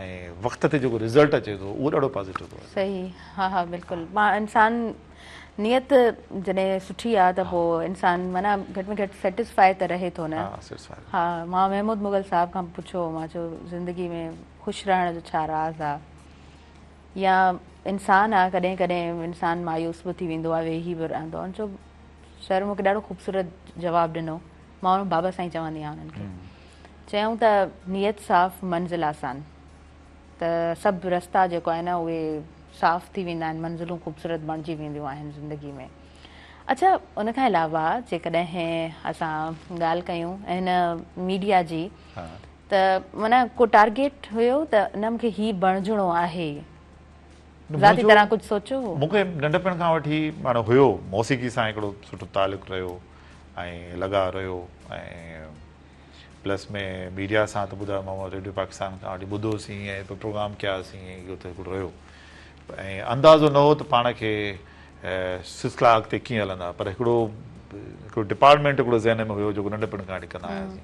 ۽ وقت تي جيڪو رزلٽ اچي ٿو اهو ڏاڍو پازيٽو ٿو اچي. صحيح ها ها بلڪل مان انسان نيت جڏهن سٺي آ ته پوء انسان معنيٰ گهٽ ۾ گهٽ سيٽسفائي ته رهي ٿو نه. ها سيٽسفائي. ها مان محمود مغل صاحب کان پڇيو مان چيو زندگي ۾ خوش رهڻ جو ڇا راز آ يا انسان آ ڪڏهن ڪڏهن انسان مايوس به ٿي ويندو آ ويهي به رهندو آ چيو سر مونکي ڏاڍو خوبصورت جواب ڏنو مان بابا سائين چوندي آهيان انهن کي چيائون ته نيت صاف منزل آسان ته سڀ رستا جيڪو آهي نه اهي صاف ٿي ويندا آهن منزلون خوبصورت بڻجي وينديون آهن زندگي ۾ اڇا ان کان علاوه جيڪڏهن اسان ڳالهه ڪيون هن ميڊيا جي ته معنيٰ ڪو ٽارگيٽ هيو ته نه مونکي هي بڻجڻو آهي ذاتي طرح ڪجهه سوچيو هو؟ مونکي ننڍپڻ کان وٺي معنيٰ هيو موسيقي سان هڪڙو سٺو تعلق رهيو ۽ لڳاء رهيو ۽ پلس ۾ ميڊيا سان ته ٻڌايومانو ريڊيو پاڪستان کان وٺي ٻڌوسين ۽ پوء پروگرام ڪياسين ۽ اهو ته هڪڙو رهيو ۽ اندازو نه هو ته پاڻ کي سلسلا اڳتي ڪيئن هلندا پر هڪڙو هڪڙو ڊپارٽمينٽ هڪڙو ذهن ۾ هيو جيڪو ننڍپڻ کان وٺي ڪندا آياسين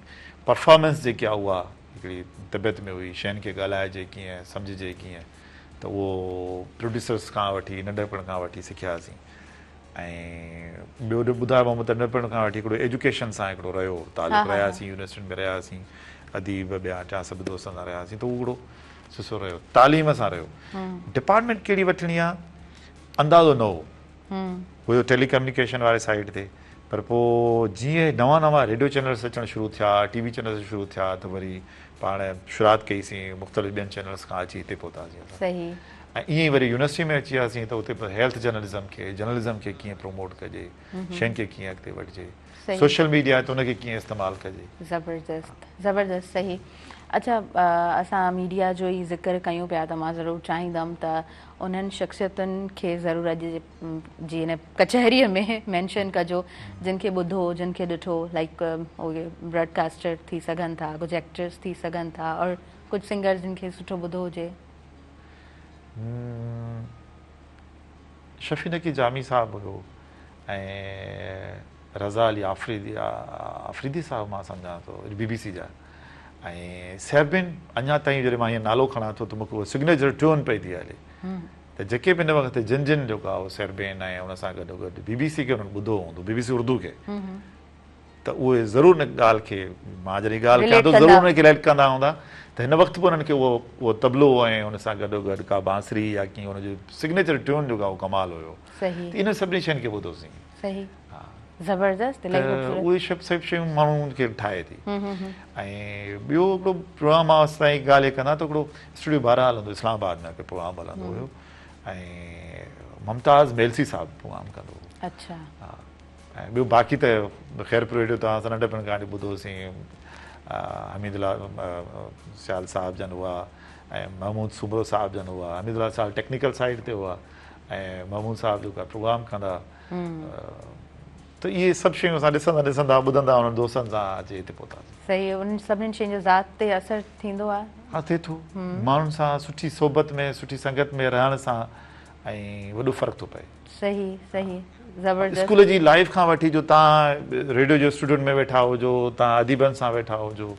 پرفارمنس جيڪي آهي اها هڪڙي طبيعت ۾ هئي شين کي ڳالهائجي ڪيئن سمجهجي ڪيئن ته اهو پروڊيوسرس کان وٺي ننڍپڻ کان وٺي سکياسين ۽ ٻيو جو ٻڌايومانو ته ننڍپڻ کان وٺي هڪڙو ايجوڪيشن سان هڪڙو رهيو تعلق رهياسين يونيورسٽين ۾ رهياسين اديب ٻيا ٽيا سڀ دوستن سان رهياسين ته اهو هڪڙو سلسلو رهيو تعليم سان رهيو ڊپارٽمينٽ ڪهڙي وٺڻي آ اندازو نه هو هيو ٽيلي ڪميونيڪيشن واري سائيڊ تي پر پوء جيئن نوان نوان ريڊيو چينلس اچڻ شروع ٿيا ٽي وي چينلس شروع ٿيا ته وري پاڻ شروعات ڪئي سين مختلف ٻين چينلس کان اچي هتي پهتاسين اسان صحيح ۽ ائين ئي وري يونيورسٽي ۾ اچي وياسين ته اتي هيلٿ جرنلزم کي جرنلزم کي ڪيئن پروموٽ ڪجي شين کي ڪيئن اڳتي وٺجي سوشل ميڊيا آهي ته ان کي ڪيئن استعمال ڪجي. زبردست زبردست صحيح اڇا اسان ميڊيا جو ئي ذڪر ڪيون پيا ته مان ضرور چاهيندم ته انهن شخصيتن کي ضرور اڄ جي هن ڪچهري ۾ مينشن ڪجو جن کي ٻڌو جن کي ڏٺو لائڪ اهي براڊ ڪاسٽر ٿي سگهن ٿا ڪجهه ايڪٽرس ٿي سگهن ٿا اور ڪجهه سنگرز جن کي سٺو ٻڌو هجي. شفيع نقي جامي صاحب هيو ۽ رضا علي آفريدي آفريدي صاحب مان سمجهان ٿو بي بي سي جا ۽ سيربين اڃا تائين جڏهن مان هيئن نالو کڻان ٿو ته مون کي اها سگنيچر ٽيون پئي ٿي هلي ته جيڪي به هن وقت جن جن جيڪو آهي سيربين ۽ ان سان گڏو گڏ بي بي سي کي انهن ٻڌو هوندو بي بي سي اردو کي ته اهي ضرور ان ڳالهه کي مان جڏهن ڳالهه ڪيان ٿو ضرور ان کي رليٽ ڪندا هوندا ته هن وقت به انهن کي اهو اهو طبلو ۽ ان سان گڏو گڏ ڪا بانسري يا ڪيئن ان جو سگنيچر ٽيون جيڪو آهي اهو ڪمال هيو ته انهن سڀني شين کي ٻڌوسين. صحيح زبردست الاهي خوبصورت. ته اهي سڀ سڀ شيون ماڻهو کي ٺاهي ٿي ۽ ٻيو هڪڙو پروگرام مان سائين هڪ ڳالهه ڪندا ته هڪڙو اسٽوڊيو 12 هلندو اسلام آباد ۾ هڪ پروگرام هلندو هيو ۽ ممتاز ميلسي صاحب پروگرام ڪندو هو. اڇا. ها ۽ ٻيو باقي ته خيرپور ريڊيو تان اسان ننڍپڻ کان وٺي ٻڌوسين حميد الله سيال صاحب جن هئا ۽ محمود سومرو صاحب جن هئا حميد الله سيال ٽيڪنيڪل سائيڊ تي هئا ۽ محمود صاحب جيڪو پروگرام ڪندا ته اهي سڀ شيون اسان ڏسندا ڏسندا ٻڌندا انهن دوستن سان اچي هتي پهتاسين. صحيح انهن سڀني شين جو ذات تي اثر ٿيندو آهي. ها ٿئي ٿو ماڻهن سان سٺي صحبت ۾ سٺي سنگت ۾ رهڻ سان ۽ وڏو فرق ٿو پئي. صحيح صحيح زبردست. اسڪول جي لائيف کان وٺي جو توهان ريڊيو جي اسٽوڊيون ۾ ويٺا هجو توهان اديبن سان ويٺا هجو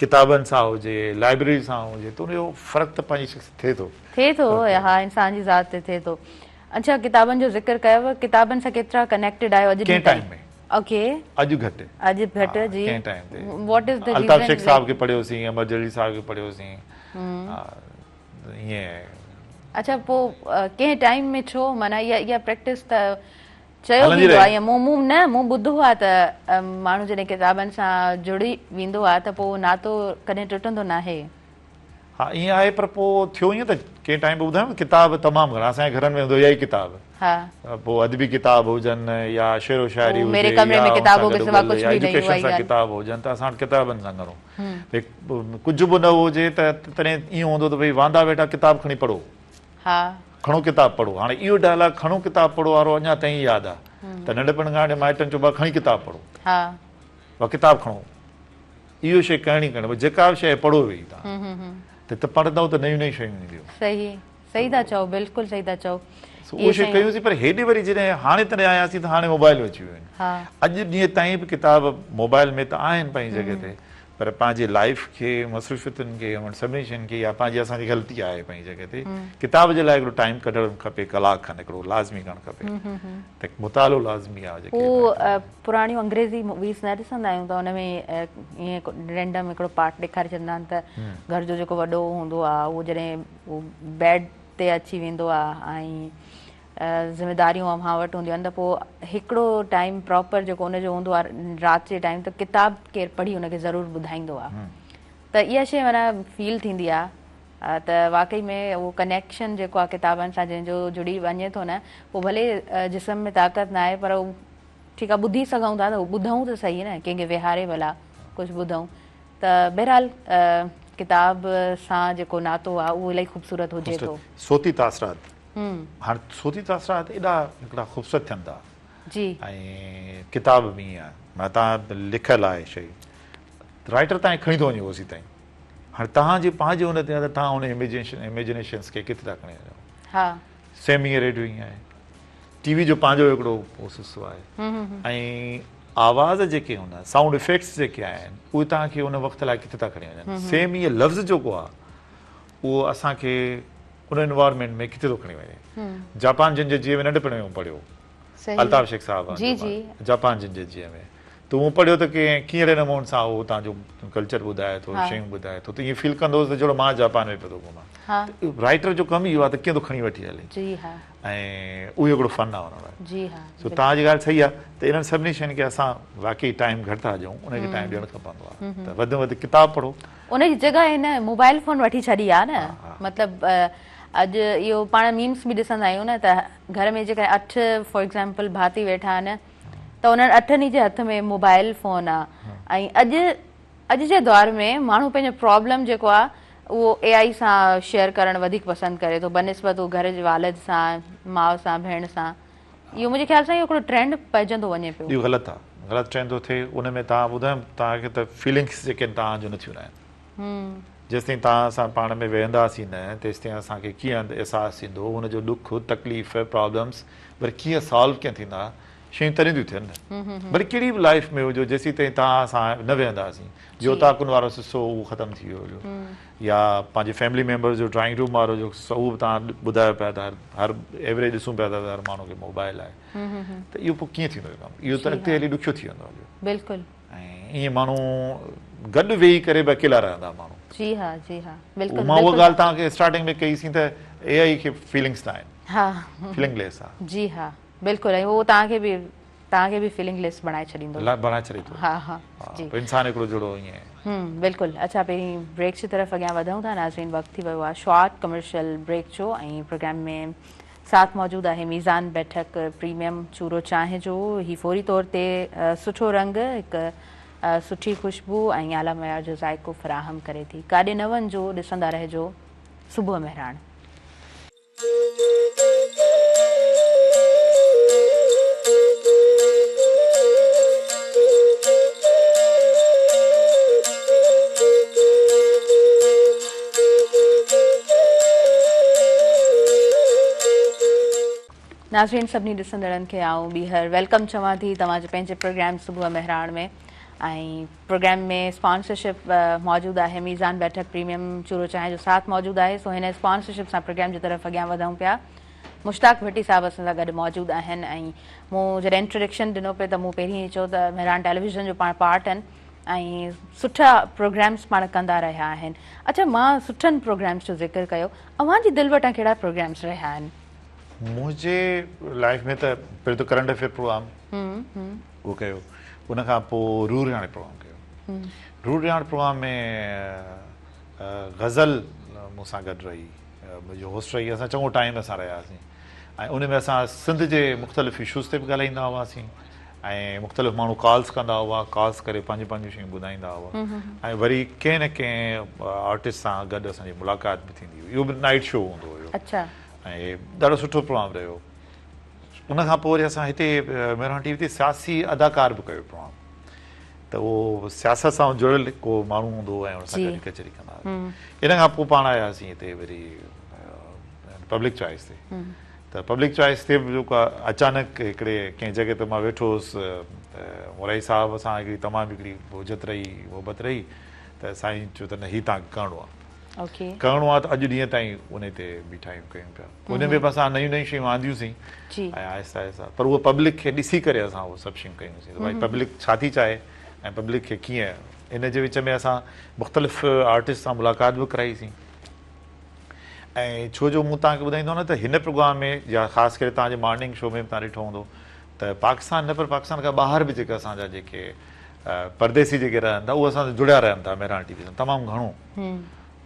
ڪتابن سان هجي لائبريري سان هجي ته ان جو فرق ته پنهنجي شخصيت ٿئي ٿو. ٿئي ٿو ها انسان جي ذات تي ٿئي ٿو. اڇا ڪتابن جو ذڪر ڪيو ڪتابن سان ڪيترا ڪنيڪٽيڊ آهيو اڄ ڪنهن ٽائيم ۾. اوڪي اڄ گهٽ. اڄ گهٽ جي ڪنهن ٽائيم تي what is the Altaf Shaikh صاحب کي پڙهيوسين امر جليل صاحب کي پڙهيوسين ائين. اڇا پو ڪنهن ٽائيم ۾ ڇو معنيٰ اها اها پريڪٽس ته چيو ويندو آهي مون مون نه مون ٻڌو آهي ته ماڻهو جڏهن ڪتابن سان جڙي ويندو آهي ته پوء ناتو ڪڏهن ٽٽندو ناهي. ها ائين آهي پر پوء ٿيو ائين ته ڪنهن ٽائيم به ٻڌايم ڪتاب تمام گهڻا اسان جي گهرن ۾ هوندو اها ئي ڪتاب پوء ادبي ڪتاب هجن يا شعر و شاعري هجي يا ايجوڪيشن سان ڪتاب هجن ته اسان وٽ ڪتابن سان گهڻو ڪجهه به نه هجي ته تڏهن ائين هوندو ته ڀئي واندا ويٺا ڪتاب کڻي پڙهو. ها. کڻو ڪتاب پڙهو. هاڻي اهو ڊائلاگ کڻو ڪتاب پڙهو وارو اڃا تائين ياد آ ته ننڍپڻ کان وٺي مائٽن چئبو آ کڻي ڪتاب پڙهو. ها. وا ڪتاب کڻو. اهو شيء ڪرڻي ڪرڻي ڀئي جيڪا به شيء پڙهو ويهي توهان ته ته پڙهندؤ ته نيون نيون شيون اينديون. صحيح صحيح ٿا چئو بلڪل صحيح ٿا چئو. سو اهو شيء ڪيون سين پر هيڏي وري جڏهن هاڻي تڏهن آياسين ته هاڻي موبائل ۾ اچي ويون آهن. اڄ ڏينهن تائين به ڪتاب موبائل ۾ ته آهن پنهنجي جڳهه تي پر پنهنجي لائيف کي مصروفيتن کي انهن سڀني شين کي يا پنهنجي اسان جي غلطي آهي پنهنجي جڳهه تي ڪتاب جي لاء هڪڙو ٽائيم ڪڍڻ کپي ڪلاڪ کن هڪڙو لازمي ڪرڻ کپي ته مطالعو لازمي آهي جيڪي هو پراڻيون انگريزي موويز نه ڏسندا آهيون ته ان ۾ ائين رينڊم هڪڙو پارٽ ڏيکاري ڇڏندا آهن ته گهر جو جيڪو وڏو هوندو آهي اهو جڏهن بيڊ تي اچي ويندو آهي ۽ ذميداريون اوهان وٽ هونديون آهن ته پوء هڪڙو ٽائيم پراپر جيڪو ان جو هوندو آهي رات جي ٽائيم ته ڪتاب ڪير پڙهي ان کي ضرور ٻڌائيندو آهي ته اها شيء معنيٰ فيل ٿيندي آهي ته واقعي ۾ اهو ڪنيڪشن جيڪو آهي ڪتابن سان جنهن جو جڙي وڃي ٿو نه پوء ڀلي جسم ۾ طاقت نه آهي پر ٺيڪ آهي ٻڌي سگهون ٿا ته ٻڌون ته صحيح نه ڪنهن کي ويهاري ڀلا ڪجهه ٻڌون ته بهرحال ڪتاب سان جيڪو ناتو آهي اهو الاهي خوبصورت هجي ٿو. صوتي تاثرات هاڻ صوتي تاثرات ايڏا هڪڙا خوبصورت ٿين ٿا جي ۽ ڪتاب به ائين آهي معنيٰ توهان لکيل آهي شيء رائٽر توهان کي کڻي ٿو وڃي اوسي تائين هاڻي توهان جي پنهنجي ان تي آهي ته توهان ان اميجنيشن اميجنيشنس کي ڪٿي ٿا کڻي وڃو. ها. سيم ائين ريڊيو ائين آهي ٽي وي جو پنهنجو هڪڙو حصو آهي ۽ آواز جيڪي هوندا سائونڊ افيڪٽس جيڪي آهن اهي توهان کي ان وقت لاء ڪٿي ٿا کڻي وڃن سيم ائين لفظ جيڪو آهي اهو اسان کي ان انوائرمينٽ ۾ ڪٿي ٿو کڻي وڃي. جاپان جن جي جيء ۾ ننڍپڻ ۾ مون پڙهيو. الطاف شيخ صاحب جي جي. جاپان جن جي جيء ۾ ته مون پڙهيو ته ڪيئن ڪهڙي نموني سان هو اتان جو ڪلچر ٻڌائي ٿو شيون ٻڌائي ٿو ته ائين فيل ڪندو هوس ته جهڙو مان جاپان ۾ پيو ٿو گهمان. رائٽر جو ڪم ئي اهو آهي ته ڪيئن ٿو کڻي وٺي هلي. جي ها. ۽ اهو هڪڙو فن آهي ان لاء. جي ها. سو توهان جي ڳالهه صحيح آهي ته انهن سڀني شين کي اسان واقعي ٽائيم گهٽ ٿا ڏيون ان کي ٽائيم ڏيڻ کپندو آهي ته وڌ ۾ وڌ ڪتاب پڙهو. ان جي جڳهه هن موبائل فون وٺي ڇڏي آ نه مطلب اڄ اهو پاڻ ميمس به ڏسندا آهيون نه ته گهر ۾ جيڪڏهن اٺ فار ايگزامپل ڀاتي ويٺا آهن ته انهن اٺن ئي جي هٿ ۾ موبائل فون آ ۽ اڄ اڄ جي دور ۾ ماڻهو پنهنجو پرابلم جيڪو آ اهو اي آئي سان شيئر ڪرڻ وڌيڪ پسند ڪري ٿو بنسبت اهو گهر جي والد سان ماء سان ڀيڻ سان اهو منهنجي خيال سان اهو هڪڙو ٽرينڊ پئجندو وڃي پيو. اهو غلط آ غلط ٽرينڊ ٿو ٿئي ان ۾ توهان ٻڌايم توهان کي ته فيلنگس جيڪي آهن توهان جون نٿيون رهن جيستائين توهان اسان پاڻ ۾ ويهنداسين نه تيستائين اسان کي ڪيئن احساس ٿيندو ان جو ڏک تڪليف پرابلمس وري ڪيئن سالو ڪيئن ٿيندا شيون تڏهن ٿيون ٿين نه ڀلي ڪهڙي به لائيف ۾ هجو جيسين تائين توهان سان نه ويهنداسين جي اوطاقن وارو سلسلو اهو ختم ٿي ويو هليو يا پنهنجي فيملي ميمبرز جو ڊرائنگ روم وارو جو سلسلو اهو به توهان ٻڌايو پيا ته هر ايوريج ڏسون پيا ٿا ته هر ماڻهو کي موبائل آهي ته اهو پوء ڪيئن ٿيندو ڪم اهو ته اڳتي هلي ڏکيو ٿي ويندو هليو. بلڪل. ۽ ائين ماڻهو گڏ ويهي ڪري به اڪيلا رهندا ماڻهو. جي ها جي ها بلڪل. مان اها ڳالهه توهان کي اسٽارٽنگ ۾ ڪئي سين ته اي آئي کي فيلنگس نه آهن. ها. فيلنگ ليس آهي. جي ها بلڪل ۽ اهو توهان کي به توهان کي به فيلنگ ليس بڻائي ڇڏيندو. لا بڻائي ڇڏي ٿو. ها ها جي. پوء انسان هڪڙو جهڙو ائين. هم بلڪل اڇا پهرين بريڪ جي طرف اڳيان وڌون ٿا ناظرين وقت ٿي ويو آهي شارٽ ڪمرشل بريڪ جو ۽ پروگرام ۾ ساٿ موجود آهي ميزان بيٺڪ پريميم چورو چانهه جو هي فوري طور تي سٺو رنگ هڪ سٺي خوشبو ۽ اعليٰ معيار جو ذائقو فراهم ڪري ٿي ڪاڏي نه وڃجو ڏسندا رهجو صبح مهراڻ. ناظرين سڀني ڏسندڙن کي آئون ٻيهر welcome چوان ٿي توهان جي پنهنجي پروگرام صبح مهراڻ ۾ ۽ پروگرام ۾ اسپانسرشپ موجود آهي ميزان بيٺڪ پريميم چورو چانهه جو ساٿ موجود آهي سو هن اسپانسرشپ سان پروگرام جي طرف اڳيان وڌون پيا مشتاق ڀٽي صاحب اسان سان گڏ موجود آهن ۽ مون جڏهن انٽروڊڪشن ڏنو پئي ته مون پهرين ئي چيو ته مهراڻ ٽيليويزن جو پاڻ پارٽ آهن ۽ سٺا پروگرامس پاڻ ڪندا رهيا آهن اڇا مان سٺن پروگرامس جو ذڪر ڪيو اوهان جي دل وٽان ڪهڙا پروگرامس رهيا آهن؟ منهنجي لائيف ۾ ته پهريون ته ڪرنٽ افيئر پروگرام اهو ڪيو ان کان پوء روح رهاڻ پروگرام ڪيو روح رهاڻ پروگرام ۾ غزل مون سان گڏ رهي منهنجي هوسٽ رهي اسان چڱو ٽائيم اسان رهياسين ۽ ان ۾ اسان سنڌ جي مختلف اشوز تي به ڳالهائيندا هئاسين ۽ مختلف ماڻهو ڪالز ڪندا هئا ڪالز ڪري پنهنجون پنهنجون شيون ٻڌائيندا هئا ۽ وري ڪنهن نه ڪنهن آرٽسٽ سان گڏ اسان جي ملاقات به ٿيندي هئي اهو به نائيٽ شو هوندو هيو اڇا ۽ ڏاڍو سٺو پروگرام رهيو ان کان پوء وري اسان هتي مهراڻ ٽي وي تي سياسي اداڪار به ڪيو پروگرام ته اهو سياست سان جڙيل ڪو ماڻهو هوندو هو ۽ ان سان گڏ ڪچهري ڪندا هئاسين. ان کان پوء پاڻ آياسين هتي وري پبلڪ چوائس تي ته پبلڪ چوائس تي به جيڪو اچانڪ هڪڙي ڪنهن جڳهه تي مان ويٺو هوس ته مورائي صاحب سان هڪڙي تمام هڪڙي حجت رهي محبت رهي ته سائين چيو ته نه هي توهان کي ڪرڻو آهي. ڪرڻو آهي ته اڄ ڏينهن تائين انهي تي بيٺا آهيون ڪيون پيا ان ۾ به اسان نيون نيون شيون آنديون سين ۽ آهستي آهستي پر اهو پبلڪ کي ڏسي ڪري اسان اهو سڀ شيون ڪيون سين ته ڀائي پبلڪ ڇا ٿي چاهي ۽ پبلڪ کي ڪيئن ان جي وچ ۾ اسان مختلف آرٽسٽ سان ملاقات به ڪرائي سين ۽ ڇو جو مون توهان کي ٻڌائيندو نه ته هن پروگرام ۾ يا خاص ڪري توهان جي مارننگ شو ۾ به توهان ڏٺو هوندو ته پاڪستان نه پر پاڪستان کان ٻاهر به جيڪا اسان جا جيڪي پرديسي جيڪي رهن ٿا اهي اسان سان جڙيا رهن ٿا مهراڻ ٽي وي سان تمام گهڻو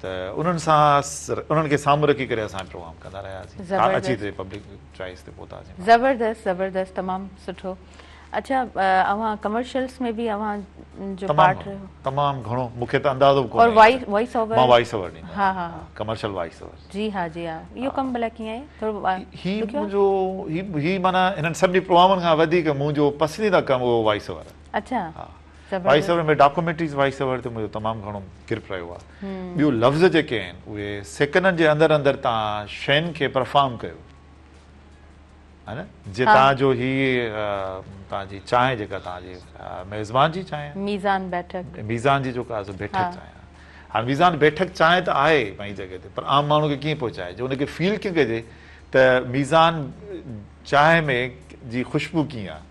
ته انهن سان انهن کي سامهون رکي ڪري اسان پروگرام ڪندا رهياسين اچي هتي پبلڪ چوائس تي پهتاسين. زبردست زبردست تمام سٺو اڇا اوهان ڪمرشلز ۾ به اوهان جو پارٽ رهيو؟ تمام گهڻو مون کي ته اندازو به ڪونهي. اور وائس اوور؟ مان وائس اوور ڏيندو آهيان. ها ها ڪمرشل وائس اوور. جي ها جي ها اهو ڪم ڀلا ڪيئن آهي ٿورو هي منهنجو هي هي معنيٰ هنن سڀني پروگرامن کان وڌيڪ منهنجو پسنديده ڪم اهو وائس اوور آهي. اڇا ها voice over ۾ documentaries voice over تي منهنجو تمام گهڻو گرپ رهيو آهي. ٻيو لفظ جيڪي آهن اهي سيڪنڊن جي اندر اندر توهان شين کي پرفارم ڪيو ها نه جي توهان جو هي توهان جي چانهه جيڪا توهان جي ميزبان جي چانهه آهي ميزان بيٺڪ ميزان جي جيڪا آهي سو بيٺڪ چانهه آهي هاڻي ميزان بيٺڪ چانهه ته آهي پنهنجي جڳهه تي پر عام ماڻهو کي ڪيئن پهچائجي ان کي فيل ڪيئن ڪجي ته ميزان چانهه ۾ جي خوشبو ڪيئن آهي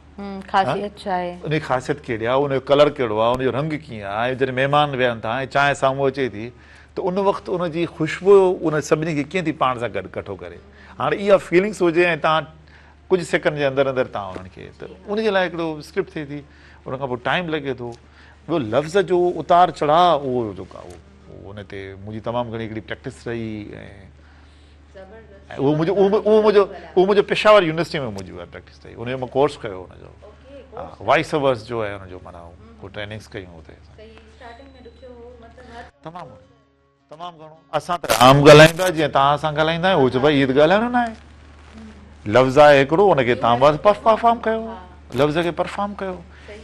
خاصيت ڇا آهي ان جي خاصيت ڪهڙي آهي ان جو ڪلر ڪهڙو آهي ان جو رنگ ڪيئن آهي ۽ جڏهن مهمان ويهن ٿا ۽ چانهه سامهون اچي ٿي ته ان وقت ان جي خوشبو ان سڀني کي ڪيئن ٿي پاڻ سان گڏ ڪٺو ڪري هاڻي اها فيلنگس هجي ۽ توهان ڪجهه سيڪنڊ جي اندر اندر توهان انهن کي ته ان جي لاء هڪڙو اسڪرپٽ ٿئي ٿي ان کان پوء ٽائيم لڳي ٿو ٻيو لفظ جو اتار چڙهاء اهو جيڪو آهي اهو ان تي منهنجي تمام گهڻي هڪڙي پريڪٽس رهي ۽ اهو منهنجو اهو منهنجو اهو منهنجو پشاور يونيورسٽي ۾ منهنجي اها پريڪٽس رهي ان جو مان ڪورس ڪيو ان جو وائس اوورس جو ۽ ان جو معنيٰ ڪو ٽريننگس ڪيون اتي تمام تمام گهڻو اسان ته عام ڳالهايون ٿا جيئن توهان سان ڳالهائيندا آهيون هو چئي ڀائي هي ته ڳالهائڻو نه آهي لفظ آهي هڪڙو ان کي توهان بس پرفارم ڪيو لفظ کي پرفارم ڪيو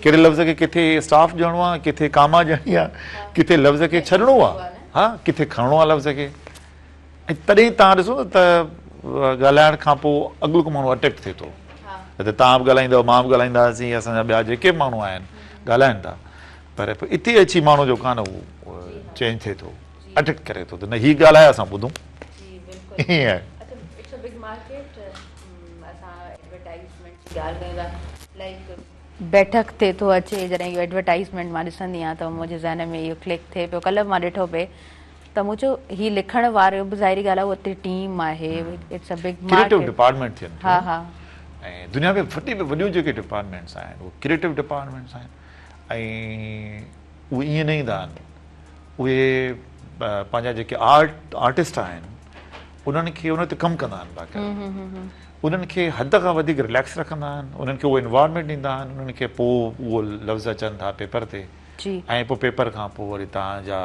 ڪهڙي لفظ کي ڪٿي اسٽاپ ڏيڻو آهي ڪٿي ڪاما ڏيڻي آهي ڪٿي لفظ کي ڇڏڻو آهي ها ڪٿي کڻڻو آهي لفظ کي ۽ تڏهن توهان ڏسو نه ته ڳالهائڻ کان پوء اڳلو ماڻهو اٽريڪٽ ٿئي ٿو. هتي توهان به ڳالهائيندؤ، مان به ڳالهائينداسين، اسان جا ٻيا جيڪي به ماڻهو آهن ڳالهائن ٿا، پر پوء اتي اچي ماڻهو جيڪو آهي نه اهو چينج ٿئي ٿو، اٽڪ ڪري ٿو ته نه هي ڳالهائي اسان ٻڌون. جي بلڪل. ائين آهي. اڇا it's a big market اسان ايڊورٽائيزمينٽ جي ڳالهه ڪيون ٿا لائيڪ بيٺڪ تي ٿو اچي جڏهن اهو ايڊورٽائيزمينٽ مان ڏسندي آهيان ته منهنجي ذهن ۾ اهو ڪلڪ ٿئي پيو ڪلهه به مان ڏٺو پئي ته مون چيو هي لکڻ وارو به ظاهري ڳالهه آهي اتي ٽيم آهي it's a big creative department ٿين ها ها ۽ دنيا ۾ وڏي ۾ وڏيون جيڪي ڊپارٽمينٽس آهن اهي ڪريئيٽو ڊپارٽمينٽس آهن ۽ اهي ائين نه ايندا آهن اهي پنهنجا جيڪي آرٽ آرٽسٽ آهن انهن کي ان تي ڪم ڪندا آهن باقاعده انهن کي حد کان وڌيڪ رليڪس رکندا آهن انهن کي اهو انوائرمينٽ ڏيندا آهن انهن کي پوء اهو لفظ اچن ٿا پيپر تي ۽ پوء پيپر کان پوء وري توهان جا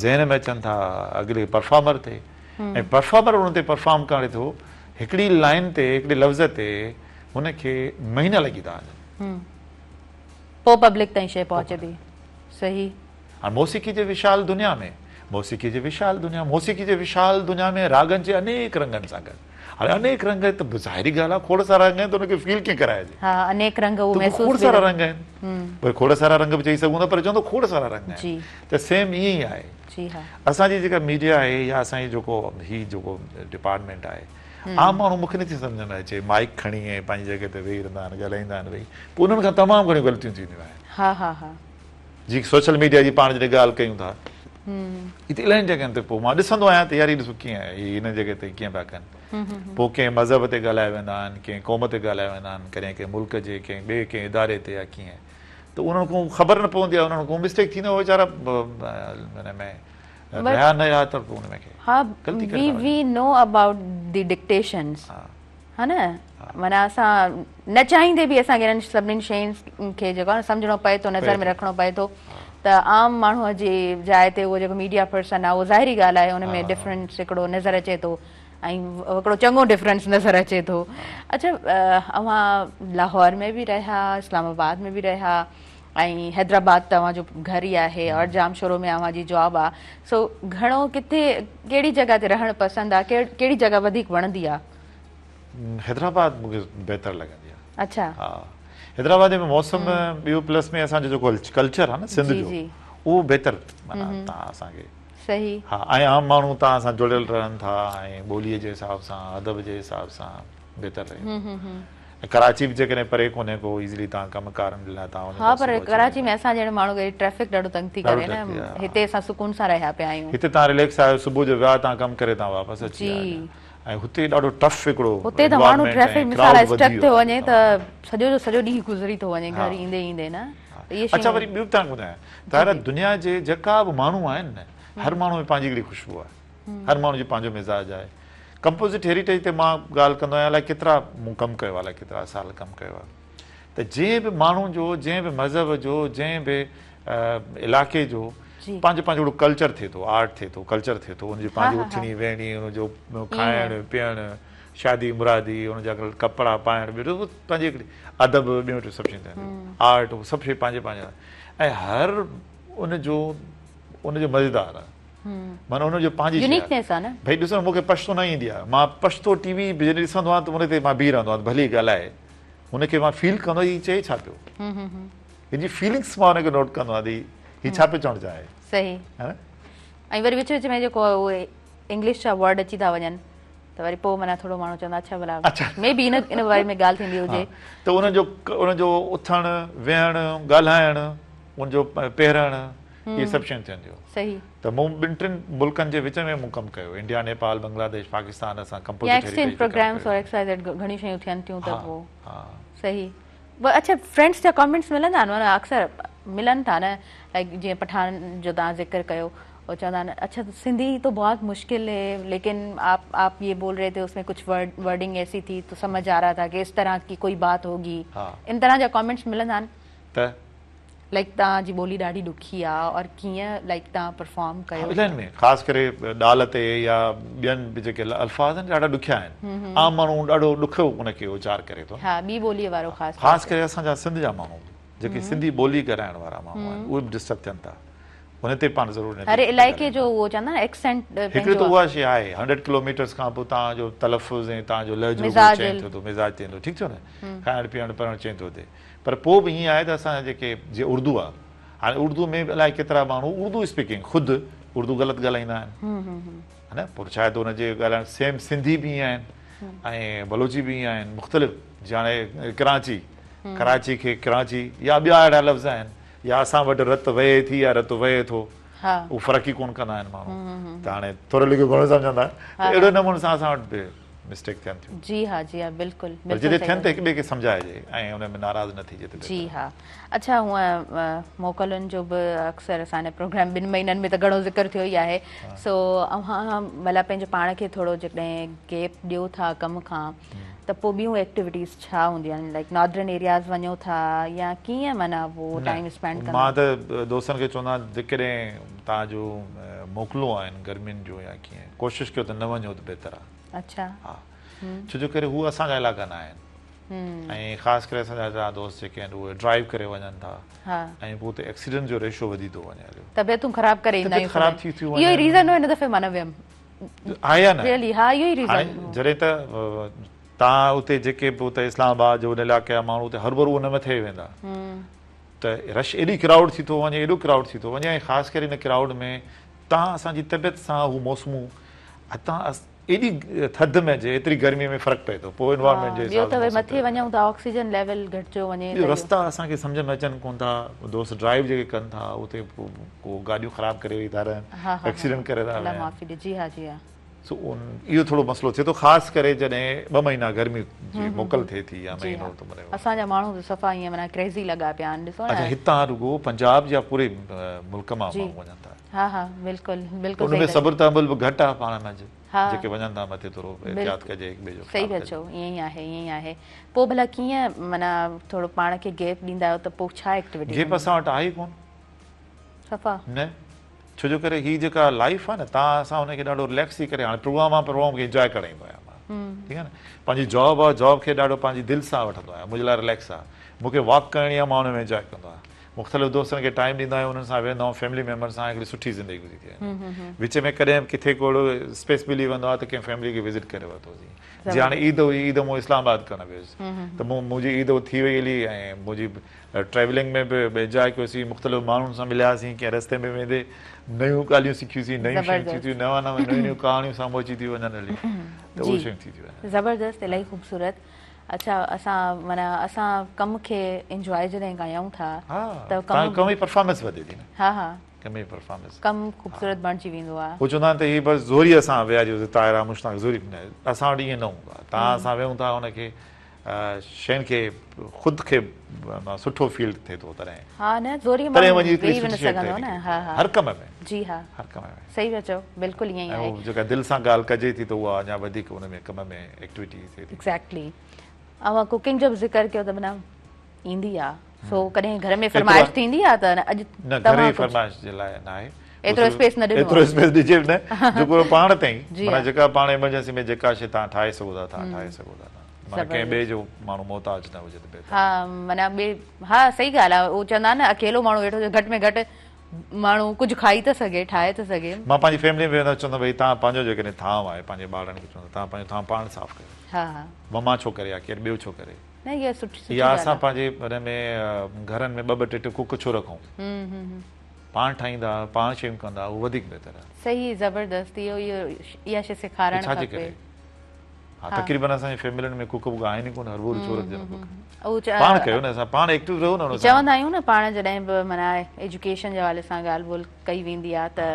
ذهن ۾ اچن ٿا اڳلي پرفارمر تي ۽ پرفارمر ان تي پرفارم ڪري ٿو هڪڙي لائن تي هڪڙي لفظ تي هن کي مهينا لڳي ٿا وڃن. پوء پبلڪ تائين شيء پهچي ٿي. صحيح. هاڻ موسيقي جي وشال دنيا ۾ موسيقي جي وشال دنيا موسيقي جي وشال دنيا ۾ راڳن جي انيڪ رنگن سان گڏ هاڻي انيڪ رنگ ته ظاهري ڳالهه آهي کوڙ سارا رنگ آهن ته ان کي فيل ڪيئن ڪرائجي. ها انيڪ رنگ اهو محسوس کوڙ سارا رنگ آهن پر کوڙ سارا رنگ به چئي سگهون ٿا پر چوندو کوڙ سارا رنگ آهن ته سيم ائين ئي آهي. جي ها. اسان جي جيڪا ميڊيا آهي يا اسان جي جيڪو هي جيڪو ڊپارٽمينٽ آهي عام ماڻهو مون کي نٿي سمجهه ۾ اچي مائيڪ کڻي ۽ پنهنجي جڳهه تي ويهي رهندا آهن ڳالهائيندا آهن ويهي پوء انهن کان تمام گهڻيون غلطيون ٿينديون آهن. ها ها ها. جي سوشل ميڊيا جي پاڻ جڏهن ڳالهه ڪيون ٿا هتي الاهين جڳهن تي پوء مان ڏسندو آهيان ته يار هي ڏسو ڪيئن هي هن جڳهه تي ڪيئن پيا ڪن پوء ڪنهن مذهب تي ڳالهايا ويندا آهن ڪنهن قوم تي ڳالهايا ويندا آهن ڪڏهن ڪنهن ملڪ جي ڪنهن ٻئي ڪنهن اداري تي يا ڪيئن ته انهن کان خبر نه پوندي آهي انهن کان مسٽيڪ ٿيندو آهي ويچارا ان ۾ رهيا نه رهيا ته پوء ان ۾ ها غلطي ڪري we know about the dictations ها نه معنيٰ اسان نه چاهيندي به اسان کي انهن سڀني شين کي جيڪو آهي سمجهڻو پئي ٿو نظر ۾ رکڻو پئي ٿو ته عام ماڻهوء جي جاء تي اهو جيڪو ميڊيا پرسن آهي اهو ظاهري ڳالهه آهي ان ۾ ڊفرنس هڪڙو نظر اچي ٿو ۽ هڪڙو چڱو ڊفرنس نظر اچي ٿو اڇا اوهان لاهور ۾ به رهيا اسلام آباد ۾ به رهيا ۽ حيدرآباد ته اوهان جو گهر ئي آهي اور ڄامشورو ۾ اوهان جي جاب آ سو گهڻو ڪٿي ڪهڙي جڳهه تي رهڻ پسند آ ڪهڙي جڳهه وڌيڪ وڻندي آ؟ حيدرآباد مون کي بهتر لڳندي آ. اڇا. ها حيدرآباد ۾ موسم ٻيو پلس ۾ اسان جو جيڪو ڪلچر آ نه سنڌ جو اهو بهتر معنيٰ تان اسان کي صحيح. ها ۽ عام ماڻهو توهان سان جڙيل رهن ٿا ۽ ٻوليء جي حساب سان ادب جي حساب سان بهتر رهي ٿو ۽ ڪراچي به جيڪڏهن پري ڪونهي ڪو ايزلي توهان ڪم ڪارن لاء توهان وڃي ها پر ڪراچي ۾ اسان جهڙي ماڻهو کي ٽريفڪ ڏاڍو تنگ ٿي ڪري نه هتي اسان سڪون سان رهيا پيا آهيون. هتي توهان رليڪس آهيو صبح جو ويا توهان ڪم ڪري توهان واپس اچي ويا ۽ هتي ڏاڍو ٽف هڪڙو هتي ته ماڻهو ٽريفڪ مثال اسٽڪ ٿيو وڃي ته سڄو جو سڄو ڏينهن گذري ٿو وڃي گهر ايندي ايندي نه. اڇا وري ٻيو به توهان کي ٻڌايان ظاهر آهي دنيا جي جيڪا به ماڻهو آهن نه هر ماڻهو ۾ پنهنجي هڪڙي خوشبو آهي هر ماڻهو جو پنهنجو مزاج آهي ڪمپوزٽ هيريٽيج تي مان ڳالهه ڪندو آهيان الائي ڪيترا مون ڪم ڪيو آهي الائي ڪيترا سال ڪم ڪيو آهي ته جنهن به ماڻهو جو جنهن به مذهب جو جنهن به علائقي جو پنهنجو پنهنجو هڪڙو ڪلچر ٿئي ٿو آرٽ ٿئي ٿو ڪلچر ٿئي ٿو ان جي پنهنجي اٿڻي ويهڻي ان جو کائڻ پيئڻ شادي مرادي ان جا ڪپڙا پائڻ ٻيو پنهنجي هڪڙي ادب ٻيون سڀ شيون ٿين ٿيون آرٽ سڀ شيون پنهنجي پنهنجي ۽ هر ان جو ان جو مزيدار آهي معنيٰ ان جو پنهنجي يونيڪنيس آهي نه ڀئي ڏسو مون کي پشتو نه ايندي آهي مان پشتو ٽي وي جڏهن ڏسندو آهيان ته ان تي مان بيهي رهندو آهيان ڀلي ڳالهائي هن کي مان فيل ڪندو آهيان هي چئي ڇا پيو هن جي فيلنگس مان هن کي نوٽ ڪندو آهيان ته هي ڇا پيو چوڻ چاهي صحيح ۽ وري وچ وچ ۾ جيڪو اهي انگلش جا ورڊ اچي ٿا وڃن ته وري پوء معنيٰ ٿورو ماڻهو چوندو اڇا ڀلا مي بي ان ان باري ۾ ڳالهه ٿيندي هجي ته ان جو ان جو اٿڻ ويهڻ ڳالهائڻ ان جو پهرڻ اهي سڀ شيون ٿين ٿيون صحيح ته مون ٻن ٽن ملڪن جي وچ ۾ مون ڪم ڪيو انڊيا نيپال بنگلاديش پاڪستان اسان ڪمپوزٽ يا ايڪسچينج پروگرامس اور ايڪس وائي زيڊ گهڻيون شيون ٿين ٿيون ته پوء صحيح اڇا فرينڊس جا ڪامينٽس ملندا آهن معنيٰ اڪثر ملن ٿا نه لائڪ جيئن پٺاڻ جو توهان ذڪر ڪيو هو چوندا آهن اڇا سنڌي تو بهت مشڪل هي ليڪن آپ آپ يي بول رهي ٿي اس ۾ ڪجهه ورڊ ورڊنگ ايسي ٿي تو سمجهه آ رها ٿا ڪي اس طرح ڪي ڪوئي بات هوگي ان طرح جا ڪامينٽس ملندا آهن ته لائڪ توهان جي ٻولي ڏاڍي ڏکي آ اور ڪيئن لائڪ توهان پرفارم ڪيو. انهن ۾ خاص ڪري ڏال تي يا ٻين به جيڪي الفاظ آهن ڏاڍا ڏکيا آهن عام ماڻهو ڏاڍو ڏکيو ان کي اچار ڪري ٿو. ها ٻي ٻولي وارو خاص خاص ڪري اسان جا سنڌ جا ماڻهو جيڪي سنڌي ٻولي ڳالهائڻ وارا ماڻهو آهن اهي به ڊسٽرب ٿين ٿا. ان تي پاڻ ضرور هر علائقي جو اهو چوندا آهن ايڪسينٽ هڪڙي ته اها شيء آهي 100 ڪلوميٽرز کان پوء توهان جو تلفظ ۽ توهان جو لهجو به چينج ٿئي ٿو مزاج چينج ٿو ٺيڪ ٿيو نه کائڻ پيئڻ پڙهڻ چينج ٿو ٿئي پر پوء به ائين آهي ته اسان جا جيڪي جيئن اردو آهي هاڻي اردو ۾ به الائي ڪيترا ماڻهو اردو اسپيڪنگ خود اردو غلط ڳالهائيندا آهن ها نه پر شايد ان جي ڳالهائڻ سيم سنڌي به ائين آهن ۽ بلوچي به ائين آهن مختلف جيئن هاڻي ڪراچي ڪراچي کي ڪراچي يا ٻيا اهڙا لفظ آهن يا اسان وٽ رت وهي ٿي يا رت وهي ٿو اهو فرق ئي ڪونه ڪندا آهن ماڻهو ته هاڻي ٿورو لکيو گهڻو سمجهندا ته اهڙي نموني سان اسان وٽ به مسٽيڪ ٿين ٿيون. جي ها جي ها بلڪل پر جڏهن ٿين ته هڪ ٻئي کي سمجهائجي ۽ ان ۾ ناراض نه ٿيجي ته جي ها اڇا هونء موڪلن جو به اڪثر اسان هن پروگرام ٻن مهينن ۾ ته گهڻو ذڪر ٿيو ئي آهي سو اوهان ڀلا پنهنجو پاڻ کي ٿورو جيڪڏهن گيپ ڏيو ٿا ڪم کان ته پوء ٻيون ايڪٽيوٽيز ڇا هونديون آهن لائيڪ ناردرن ايرياز وڃو ٿا يا ڪيئن معنيٰ پوء ٽائيم اسپينڊ ڪندا مان ته دوستن کي چوندو آهيان جيڪڏهن توهان جو موڪلون آهن گرمين جون يا ڪيئن ڪوشش ڪيو ته نه وڃو ته بهتر آهي. اڇا. ها ڇو جو ڪري هو اسان جا علائقا نه آهن ۽ خاص ڪري اسان جا هتان دوست جيڪي آهن اهي ڊرائيو ڪري وڃن ٿا ۽ پوء اتي ايڪسيڊنٽ جو ريشو وڌي ٿو وڃي هليو. طبيعتون خراب ڪري ايندا آهيون. طبيعت خراب ٿي ٿيون وڃن. اهو ئي ريزن هو هن دفعي مان نه ويم. آهي يا نه؟ ريئلي ها اهو ئي ريزن هاڻي جڏهن ته توهان اتي جيڪي به اتي اسلام آباد جو ان علائقي جا ماڻهو اتي هربرو ان مٿي ويندا ته رش ايڏي ڪرائوڊ ٿي ٿو وڃي ايڏو ڪرائوڊ ٿي ٿو وڃي ۽ خاص ڪري ان ڪرائوڊ ۾ توهان اسان جي طبيعت سان هو موسمون هتان ايڏي ٿڌ ۾ جي ايتري گرمي ۾ فرق پئي ٿو پوء انوائرمينٽ جي ٻيو حساب ته سان وري موسم مٿي وڃون ته آڪسيجن ليول گهٽجيو وڃي ٻيو رستا اسان کي سمجهه ۾ اچن ڪون ٿا دوست ڊرائيو جيڪي ڪن ٿا اتي ڪو گاڏيون خراب ڪري ويهي ٿا رهن ايڪسيڊنٽ ڪري ٿا الله ويهن معافي ڏي جي ها جي ها. سو اهو ٿورو مسئلو ٿئي ٿو خاص ڪري جڏهن ٻه مهينا گرمي جي موڪل ٿئي ٿي يا مهينو ته معنيٰ اسان جا ماڻهو ته صفا ائين معنيٰ ڪريزي لڳا پيا آهن ڏسو نه. اڇا هتان رڳو پنجاب يا پوري ملڪ مان ماڻهو وڃن ٿا. ها ها بلڪل بلڪل ان ۾ صبر تحمل به گهٽ آهي پاڻ منجهه جيڪي وڃن ٿا مٿي ٿورو احتياط ڪجي هڪ ٻئي جو صحيح پيا چئو ائين ئي آهي ائين ئي آهي پوء ڀلا ڪيئن معنيٰ ٿورو پاڻ کي گيپ ڏيندا آهيو ته پوء ڇا ايڪٽيوٽي گيپ اسان وٽ آهي ئي ڪون صفا نه ڇو جو ڪري هي جيڪا لائيف آهي نه توهان اسان ان کي ڏاڍو رليڪس ٿي ڪري هاڻي پروگرام آهي پروگرام کي انجواء ڪرڻ ايندو آهيان مان ٺيڪ آهي نه پنهنجي جاب آهي جاب کي ڏاڍو پنهنجي دل سان وٺندو آهيان منهنجي لاء رليڪس آهي مون کي واڪ ڪرڻي آهي مان ان ۾ انجواء ڪندو آهيان مختلف دوستن کي ٽائيم ڏيندا آهيون انهن سان ويهندا آهيون فيملي ميمبر سان هڪڙي سٺي زندگي گذري ٿي وڃي وچ ۾ ڪڏهن به ڪٿي ڪو اهڙو اسپيس ملي ويندو آهي ته ڪنهن فيملي کي وزٽ ڪري ورتوسين جيئن هاڻي عيد هئي عيد مون اسلام آباد ڪرڻ ويس ته مون منهنجي عيد ٿي وئي هلي ۽ منهنجي ٽريولنگ ۾ به انجواء ڪيوسين مختلف ماڻهن سان ملياسين ڪنهن رستي ۾ ويندي نيون ڳالهيون سکيوسين نيون شيون ٿي ٿيون نوان نوان نيون نيون ڪهاڻيون سامهون اچي ٿيون وڃن هلي ته اهي شيون ٿي ٿيون وڃن. زبردست الاهي خوبصورت اڇا اسان معنيٰ اسان ڪم کي انجواء جڏهن ڪيون ٿا ته ڪم ڪم جي پرفارمنس وڌي ٿي نه. ها ها ڪم جي پرفارمنس ڪم خوبصورت بڻجي ويندو آهي. هو چوندا آهن ته هي بس زوري اسان ويهاريوسين طاهره مشتاق زوري نه اسان وٽ ائين نه هوندو آهي توهان اسان ويهون ٿا ان کي شين کي خود کي سٺو فيل ٿئي ٿو تڏهن ها نه زوري ماڻهو ويهي به نه سگهندو نه ها ها هر ڪم ۾ جي ها هر ڪم ۾ صحيح پيا چئو بلڪل ائين ئي آهي ۽ جيڪا دل سان ڳالهه ڪجي ٿي ته اها اڃا وڌيڪ ان ۾ ڪم ۾ ايڪٽيوٽي ٿئي ٿي. ايگزيڪٽلي اوهان ڪوڪنگ جو به ذڪر ڪيو ته معنيٰ ايندي آ سو ڪڏهن گهر ۾ فرمائش ٿيندي آ ته اڄ نه گهر جي فرمائش جي لاء نه آهي ايترو اسپيس نه ڏنو ايترو اسپيس ڏجي به نه جيڪو پاڻ تائين معنيٰ جيڪا پاڻ ايمرجنسي ۾ جيڪا شي توهان ٺاهي سگهو ٿا توهان ٺاهي سگهو ٿا معنيٰ ڪنهن ٻئي جو ماڻهو محتاج نه هجي ته بهتر ها معنيٰ ٻئي ها صحيح ڳالهه آ اهو چوندا آهن نه اڪيلو ماڻهو ويٺو هجي گهٽ ۾ گهٽ ماڻهو ڪجهه کائي ته سگهي ٺاهي ته سگهي. مان پنهنجي فيملي ۾ ويندو آهيان چوندو آهيان ڀئي توهان پنهنجو جيڪڏهن ٿانء آهي پنهنجي ٻارڙن کي چوندو توهان پنهنجو ٿانء پاڻ صاف ڪيو ها ها مما ڇو ڪري يا ڪير ٻيو ڇو ڪري نه اها سٺي سٺي يا ڳالهه اسان آهي. پنهنجي ان ۾ گهرن ۾ ٻه ٻه ٽي ٽي ڪوڪ ڇو رکون پاڻ ٺاهيندا پاڻ شيون ڪندا اهو وڌيڪ بهتر آهي. صحيح زبردست اهو اهو اها شي سيکارڻ ڇا جي کپي. ڪري ها تقريبن اسان جي فيملين ۾ ڪوڪ ووڪ آهن ئي ڪونه هرڀرو ڇو رکجن ڪوڪ پاڻ ڪيو نه اسان پاڻ ايڪٽو رهو نه ان سان. چوندا آهيون نه پاڻ جڏهن به معنيٰ ايجوڪيشن جي حوالي سان ڳالهه ٻولهه ڪئي ويندي آهي ته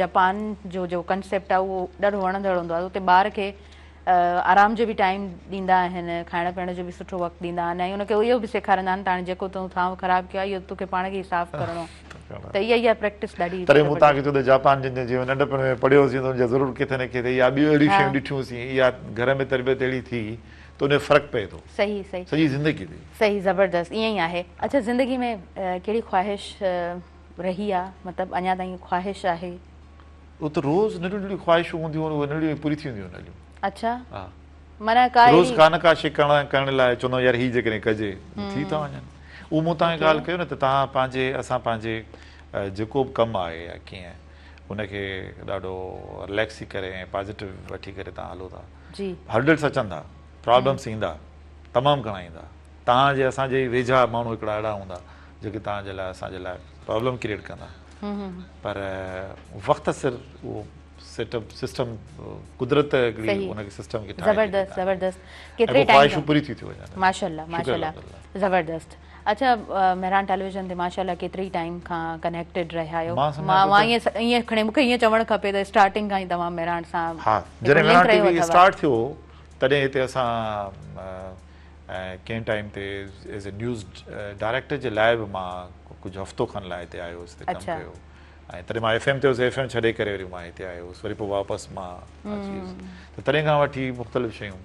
جپان جو جو ڪنسيپٽ آهي اهو ڏاڍو وڻندڙ هوندو آهي اتي ٻار کي آرام جو به ٽائيم ڏيندا آهن کائڻ پيئڻ جو به سٺو وقت ڏيندا آهن ۽ ان کي اهو به سيکاريندا آهن ته هاڻي جيڪو تون ٿانو خراب ڪيو آهي اهو توکي پاڻ کي ئي صاف ڪرڻو آهي ته اها اها پريڪٽس ڏاڍي تڏهن مون توهان کي چيو ته جاپان جن جيئن ننڍپڻ ۾ پڙهيوسين ته ان جا ضرور ڪٿي نه ڪٿي يا ٻيون اهڙيون شيون ڏٺيون سين يا گهر ۾ تربيت اهڙي ٿي ته ان جو فرق پئي ٿو صحيح صحيح سڄي زندگي تي. صحيح زبردست ائين ئي آهي اڇا زندگي ۾ ڪهڙي خواهش رهي آ مطلب اڃا تائين خواهش آهي. اهو ته روز ننڍيون ننڍيون خواهشون هونديون آهن اهي ننڍيون پوري ٿينديون آهن هليون. اڇا ها معنيٰ ڪا روز ڪا نه ڪا شيء ڪرڻ ڪرڻ لاء چوندو آهيان يار هي جيڪڏهن ڪجي ٿي ٿا وڃن. اهو مون توهان کي ڳالهه ڪيو نه ته توهان پنهنجي اسان پنهنجي جيڪو به ڪم آهي يا ڪيئن ان کي ڏاڍو رليڪس ٿي ڪري ۽ پازيٽو وٺي ڪري توهان هلو ٿا. هرڊلس اچن ٿا، پرابلمس ايندا، تمام گهڻا ايندا. توهان جي اسان جي ويجها ماڻهو هڪڙا اهڙا هوندا جيڪي توهان جي لاء اسان جي لاء پرابلم ڪريئيٽ ڪندا پر وقت سر اهو سيٽ اپ سسٽم قدرت هڪڙي ان کي سسٽم کي ٺاهي زبردست زبردست ڪيتري ٽائيم خواهشون پوري ٿي ٿيون وڃن. ماشاءالله ماشاءالله زبردست. اڇا مهراڻ ٽيليويزن تي ماشاءالله ڪيتري ٽائيم کان ڪنيڪٽيڊ رهيا آهيو. مان ائين ائين کڻي مونکي ائين چوڻ کپي ته اسٽارٽنگ کان ئي توهان مهراڻ سان ها جڏهن مهراڻ ٽي وي اسٽارٽ ٿيو تڏهن هتي اسان ڪنهن ٽائيم تي ايز اي نيوز ڊائريڪٽر جي لاء به مان ڪجهه هفتو کن لاء هتي آيو هوس هتي ڪم ڪيو ۽ تڏهن مان ايف ايم تي هوس ايف ايم ڇڏي ڪري وري مان هتي آيو هوس وري پوء واپس مان اچي ويس ته تڏهن کان وٺي مختلف شيون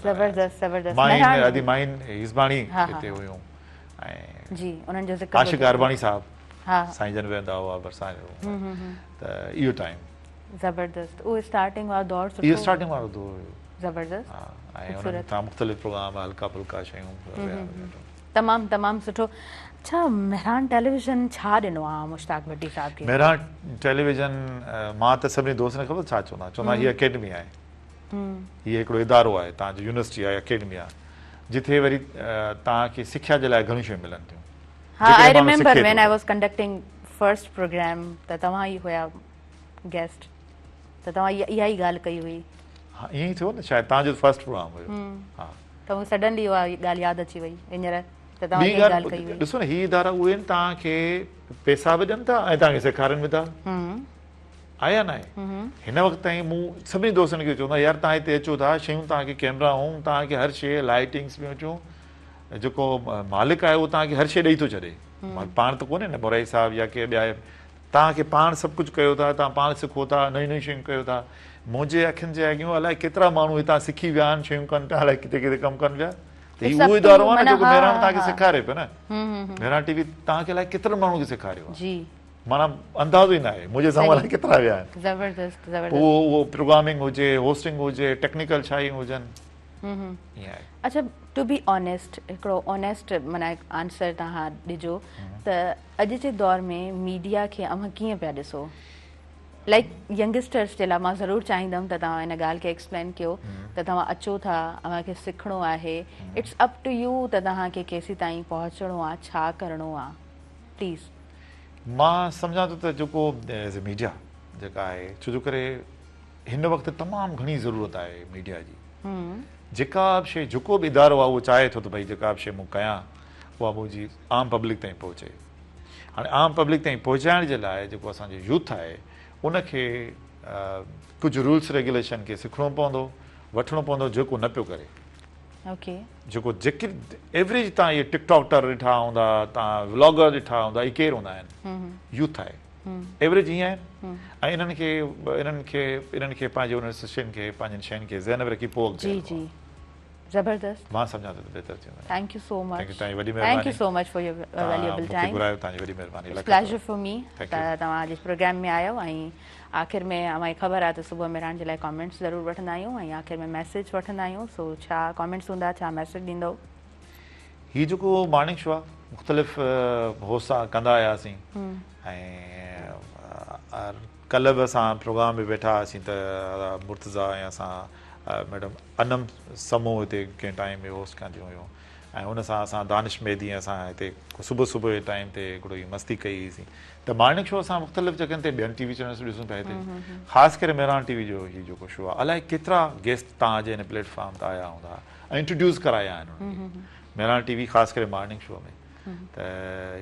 زبردست زبردست ماهين ادي ماهين هيسباڻي هتي هيون ۽ جي انهن جو ذڪر عاشق عرباڻي صاحب سائين جن ويهندا هئا ڀرسان ته اهو ٽائيم زبردست اهو اسٽارٽنگ وارو دور سٺو اهو اسٽارٽنگ وارو دور هيو زبردست ها ۽ انهن تان مختلف پروگرام هلڪا ڦلڪا شيون تمام تمام سٺو اڇا مهراڻ ٽيليويزن ڇا ڏنو آ مشتاق ڀٽي صاحب کي؟ مهراڻ ٽيليويزن مان ته سڀني دوستن کي خبر ڇا چوندو آهيان چوندو آهيان هي اڪيڊمي آهي هي هڪڙو ادارو آهي توهان جو يونيورسٽي آهي اڪيڊمي آهي جتي وري توهان کي سکيا جي لاء گهڻيون شيون ملن ٿيون ها I remember when I was conducting first programme ته توهان ئي هيا گيسٽ ته توهان اها ئي ڳالهه ڪئي هئي. ها ائين ئي ٿيو نه شايد توهان جو فرسٽ پروگرام هيو ها. ته مون کي سڊنلي اها ڳالهه ياد اچي وئي هينئر ته توهان اها ڳالهه ڪئي هئي. ڏسو نه هي ادارا اهي آهن توهان کي پيسا به ڏين ٿا ۽ توهان کي سيکارين به ٿا. آهي يا ناهي؟ هن وقت تائين مون سڀني دوستن کي چوندو آهيان يار توهان هتي اچو ٿا شيون توهان کي ڪيمرا هون توهان کي هر شيء لائيٽنگس به اچون جيڪو مالڪ آهي اهو توهان کي هر شيء ڏئي ٿو ڇڏي پاڻ ته ڪونهي نه مورائي صاحب يا ڪي ٻيا توهان کي پاڻ سڀ ڪجهه ڪيو ٿا، توهان پاڻ سکو ٿا، نيون نيون شيون ڪيو ٿا. منهنجي اکين جي اڳيون الائي ڪيترا ماڻهو هتان سکي ويا آهن، شيون ڪن پيا، الائي ڪٿي ڪٿي ڪم ڪن پيا. ته هي اهو ادارو آهي نه جيڪو مهراڻ توهان کي سيکاري پيو نه. مهراڻ ٽي وي توهان کي الائي ڪيترن ماڻهن کي سيکاريو آهي. معنيٰ اندازو ئي ناهي. منهنجي سامهون الائي ڪيترا ويا آهن. زبردست زبردست. پوء اهو پروگرامنگ هجي، هوسٽنگ هجي، ٽيڪنيڪل شيون هجن. ائين آهي. اڇا ٽو بي آنيسٽ هڪڙو آنيسٽ معنيٰ آنسر توهان ڏجو ته اڄ جي دور ۾ ميڊيا کي اوهان ڪيئن پيا ڏسو؟ لائيڪ ينگسٽرس جي لاء مان ضرور چاهيندم ته توهان ان ڳالهه کي ايڪسپلين ڪيو ته توهان اچو ٿا اوهان کي سکڻو آهي it's up two you ته توهان کي ڪيسي تائين پهچڻو آ ڇا ڪرڻو آ پليز. مان سمجهان ٿو ته جيڪو ايز اي ميڊيا جيڪا آهي ڇو جو ڪري هن وقت تمام گهڻي ضرورت آهي ميڊيا جي جيڪا به شي جيڪو به ادارو آهي اهو چاهي ٿو ته ڀئي جيڪا به شي مون ڪيان اها منهنجي عام پبلڪ تائين پهچي. هاڻي عام پبلڪ تائين پهچائڻ جي لاء جيڪو اسان جو يوٿ آهي ان کي ڪجهه رولس ريگيوليشن کي سکڻو پوندو وٺڻو پوندو جيڪو نه پيو ڪري. جيڪو جيڪي ايوريج توهان اهي ٽڪ ٽاڪر ڏٺا هوندا توهان ولاگر ڏٺا هوندا اهي ڪير هوندا آهن يوٿ آهي ايوريج ائين آهن ۽ انهن کي انهن کي انهن کي پنهنجي انهن شين کي پنهنجن شين کي ذهن ۾ رکي پوء اڳتي هلڻو آهي. زبردست. مان سمجهان ٿو ته بهتر ٿيندو. Thank you so much. Thank you توهان جي وڏي مهرباني. Thank you so much for your valuable time. مون کي گهرايو توهان جي وڏي مهرباني. It's pleasure for me ته توهان اڄ پروگرام ۾ آيو ۽ آخر ۾ اوهان کي خبر آهي ته صبح مهراڻ جي لاء ڪامينٽس ضرور وٺندا آهيون ۽ آخر ۾ ميسيج وٺندا آهيون سو ڇا ڪامينٽس هوندا ڇا ميسيج ڏيندو. هي جيڪو مارننگ شو آهي مختلف هوسٽ سان ڪندا آياسين ۽ ڪلهه به اسان پروگرام ۾ ويٺا هئاسين ته مرتضيٰ ۽ اسان ميڊم انم سمون هتي ڪنهن ٽائيم ۾ هوسٽ ڪنديون هيون ۽ ان سان اسان دانش مهدي ۽ اسان هتي صبح صبح جي ٽائيم تي هڪڙو هي مستي ڪئي هئي سين ته مارننگ شو اسان مختلف جڳهن تي ٻين ٽي وي چينلز تي ڏسون پيا هتي خاص ڪري مهراڻ ٽي وي جو هي جيڪو شو آهي الائي ڪيترا گيسٽ توهان جي هن پليٽ فارم تي آيا هوندا ۽ انٽروڊيوس ڪرايا آهن انهن کي مهراڻ ٽي وي خاص ڪري مارننگ شو ۾ ته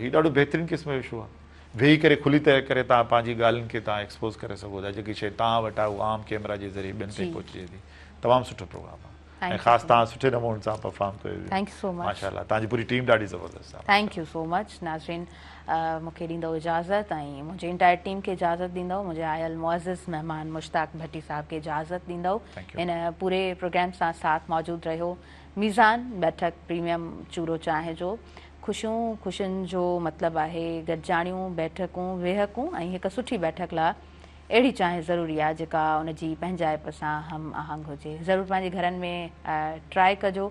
هي ڏاڍو بهترين قسم جو شو آهي ويهي ڪري کلي طرح ڪري توهان پنهنجي ڳالهين کي توهان ايڪسپوز ڪري سگهو ٿا جيڪي شيء توهان وٽ آهي اها عام ڪيمرا جي ذريعي ٻين تائين پهچي ٿي تمام سٺو پروگرام آهي ۽ خاص توهان سٺي نموني سان پرفارم ڪيو thank you سو مچ ماشاءالله توهان جي پوري ٽيم ڏاڍي زبردست آهي thank you سو مچ ناظرين مون کي ڏيندو اجازت ۽ منهنجي انٽائر ٽيم کي اجازت ڏيندو منهنجي آيل معزز مهمان مشتاق ڀٽي صاحب کي اجازت ڏيندو هن پوري پروگرام سان ساٿ موجود رهيو ميزان بيٺڪ پريميم چورو چانهه جو خوشيون، خوشين جو مطلب آهي گڏجاڻيون، بيٺڪون، ويهڪون ۽ هڪ سٺي بيٺڪ لاء اهڙي چانهه ضروري آهي جيڪا ان جي پنهنجائپ سان هم آهنگ هجي. ضرور پنهنجي گهرن ۾ ٽرائي ڪجو.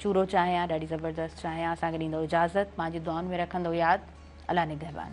چورو چانهه آ ڏاڍي زبردست چانهه آ. اسان کي ڏيندو اجازت. پنهنجي دعائن ۾ رکندو ياد. الله نگهبان.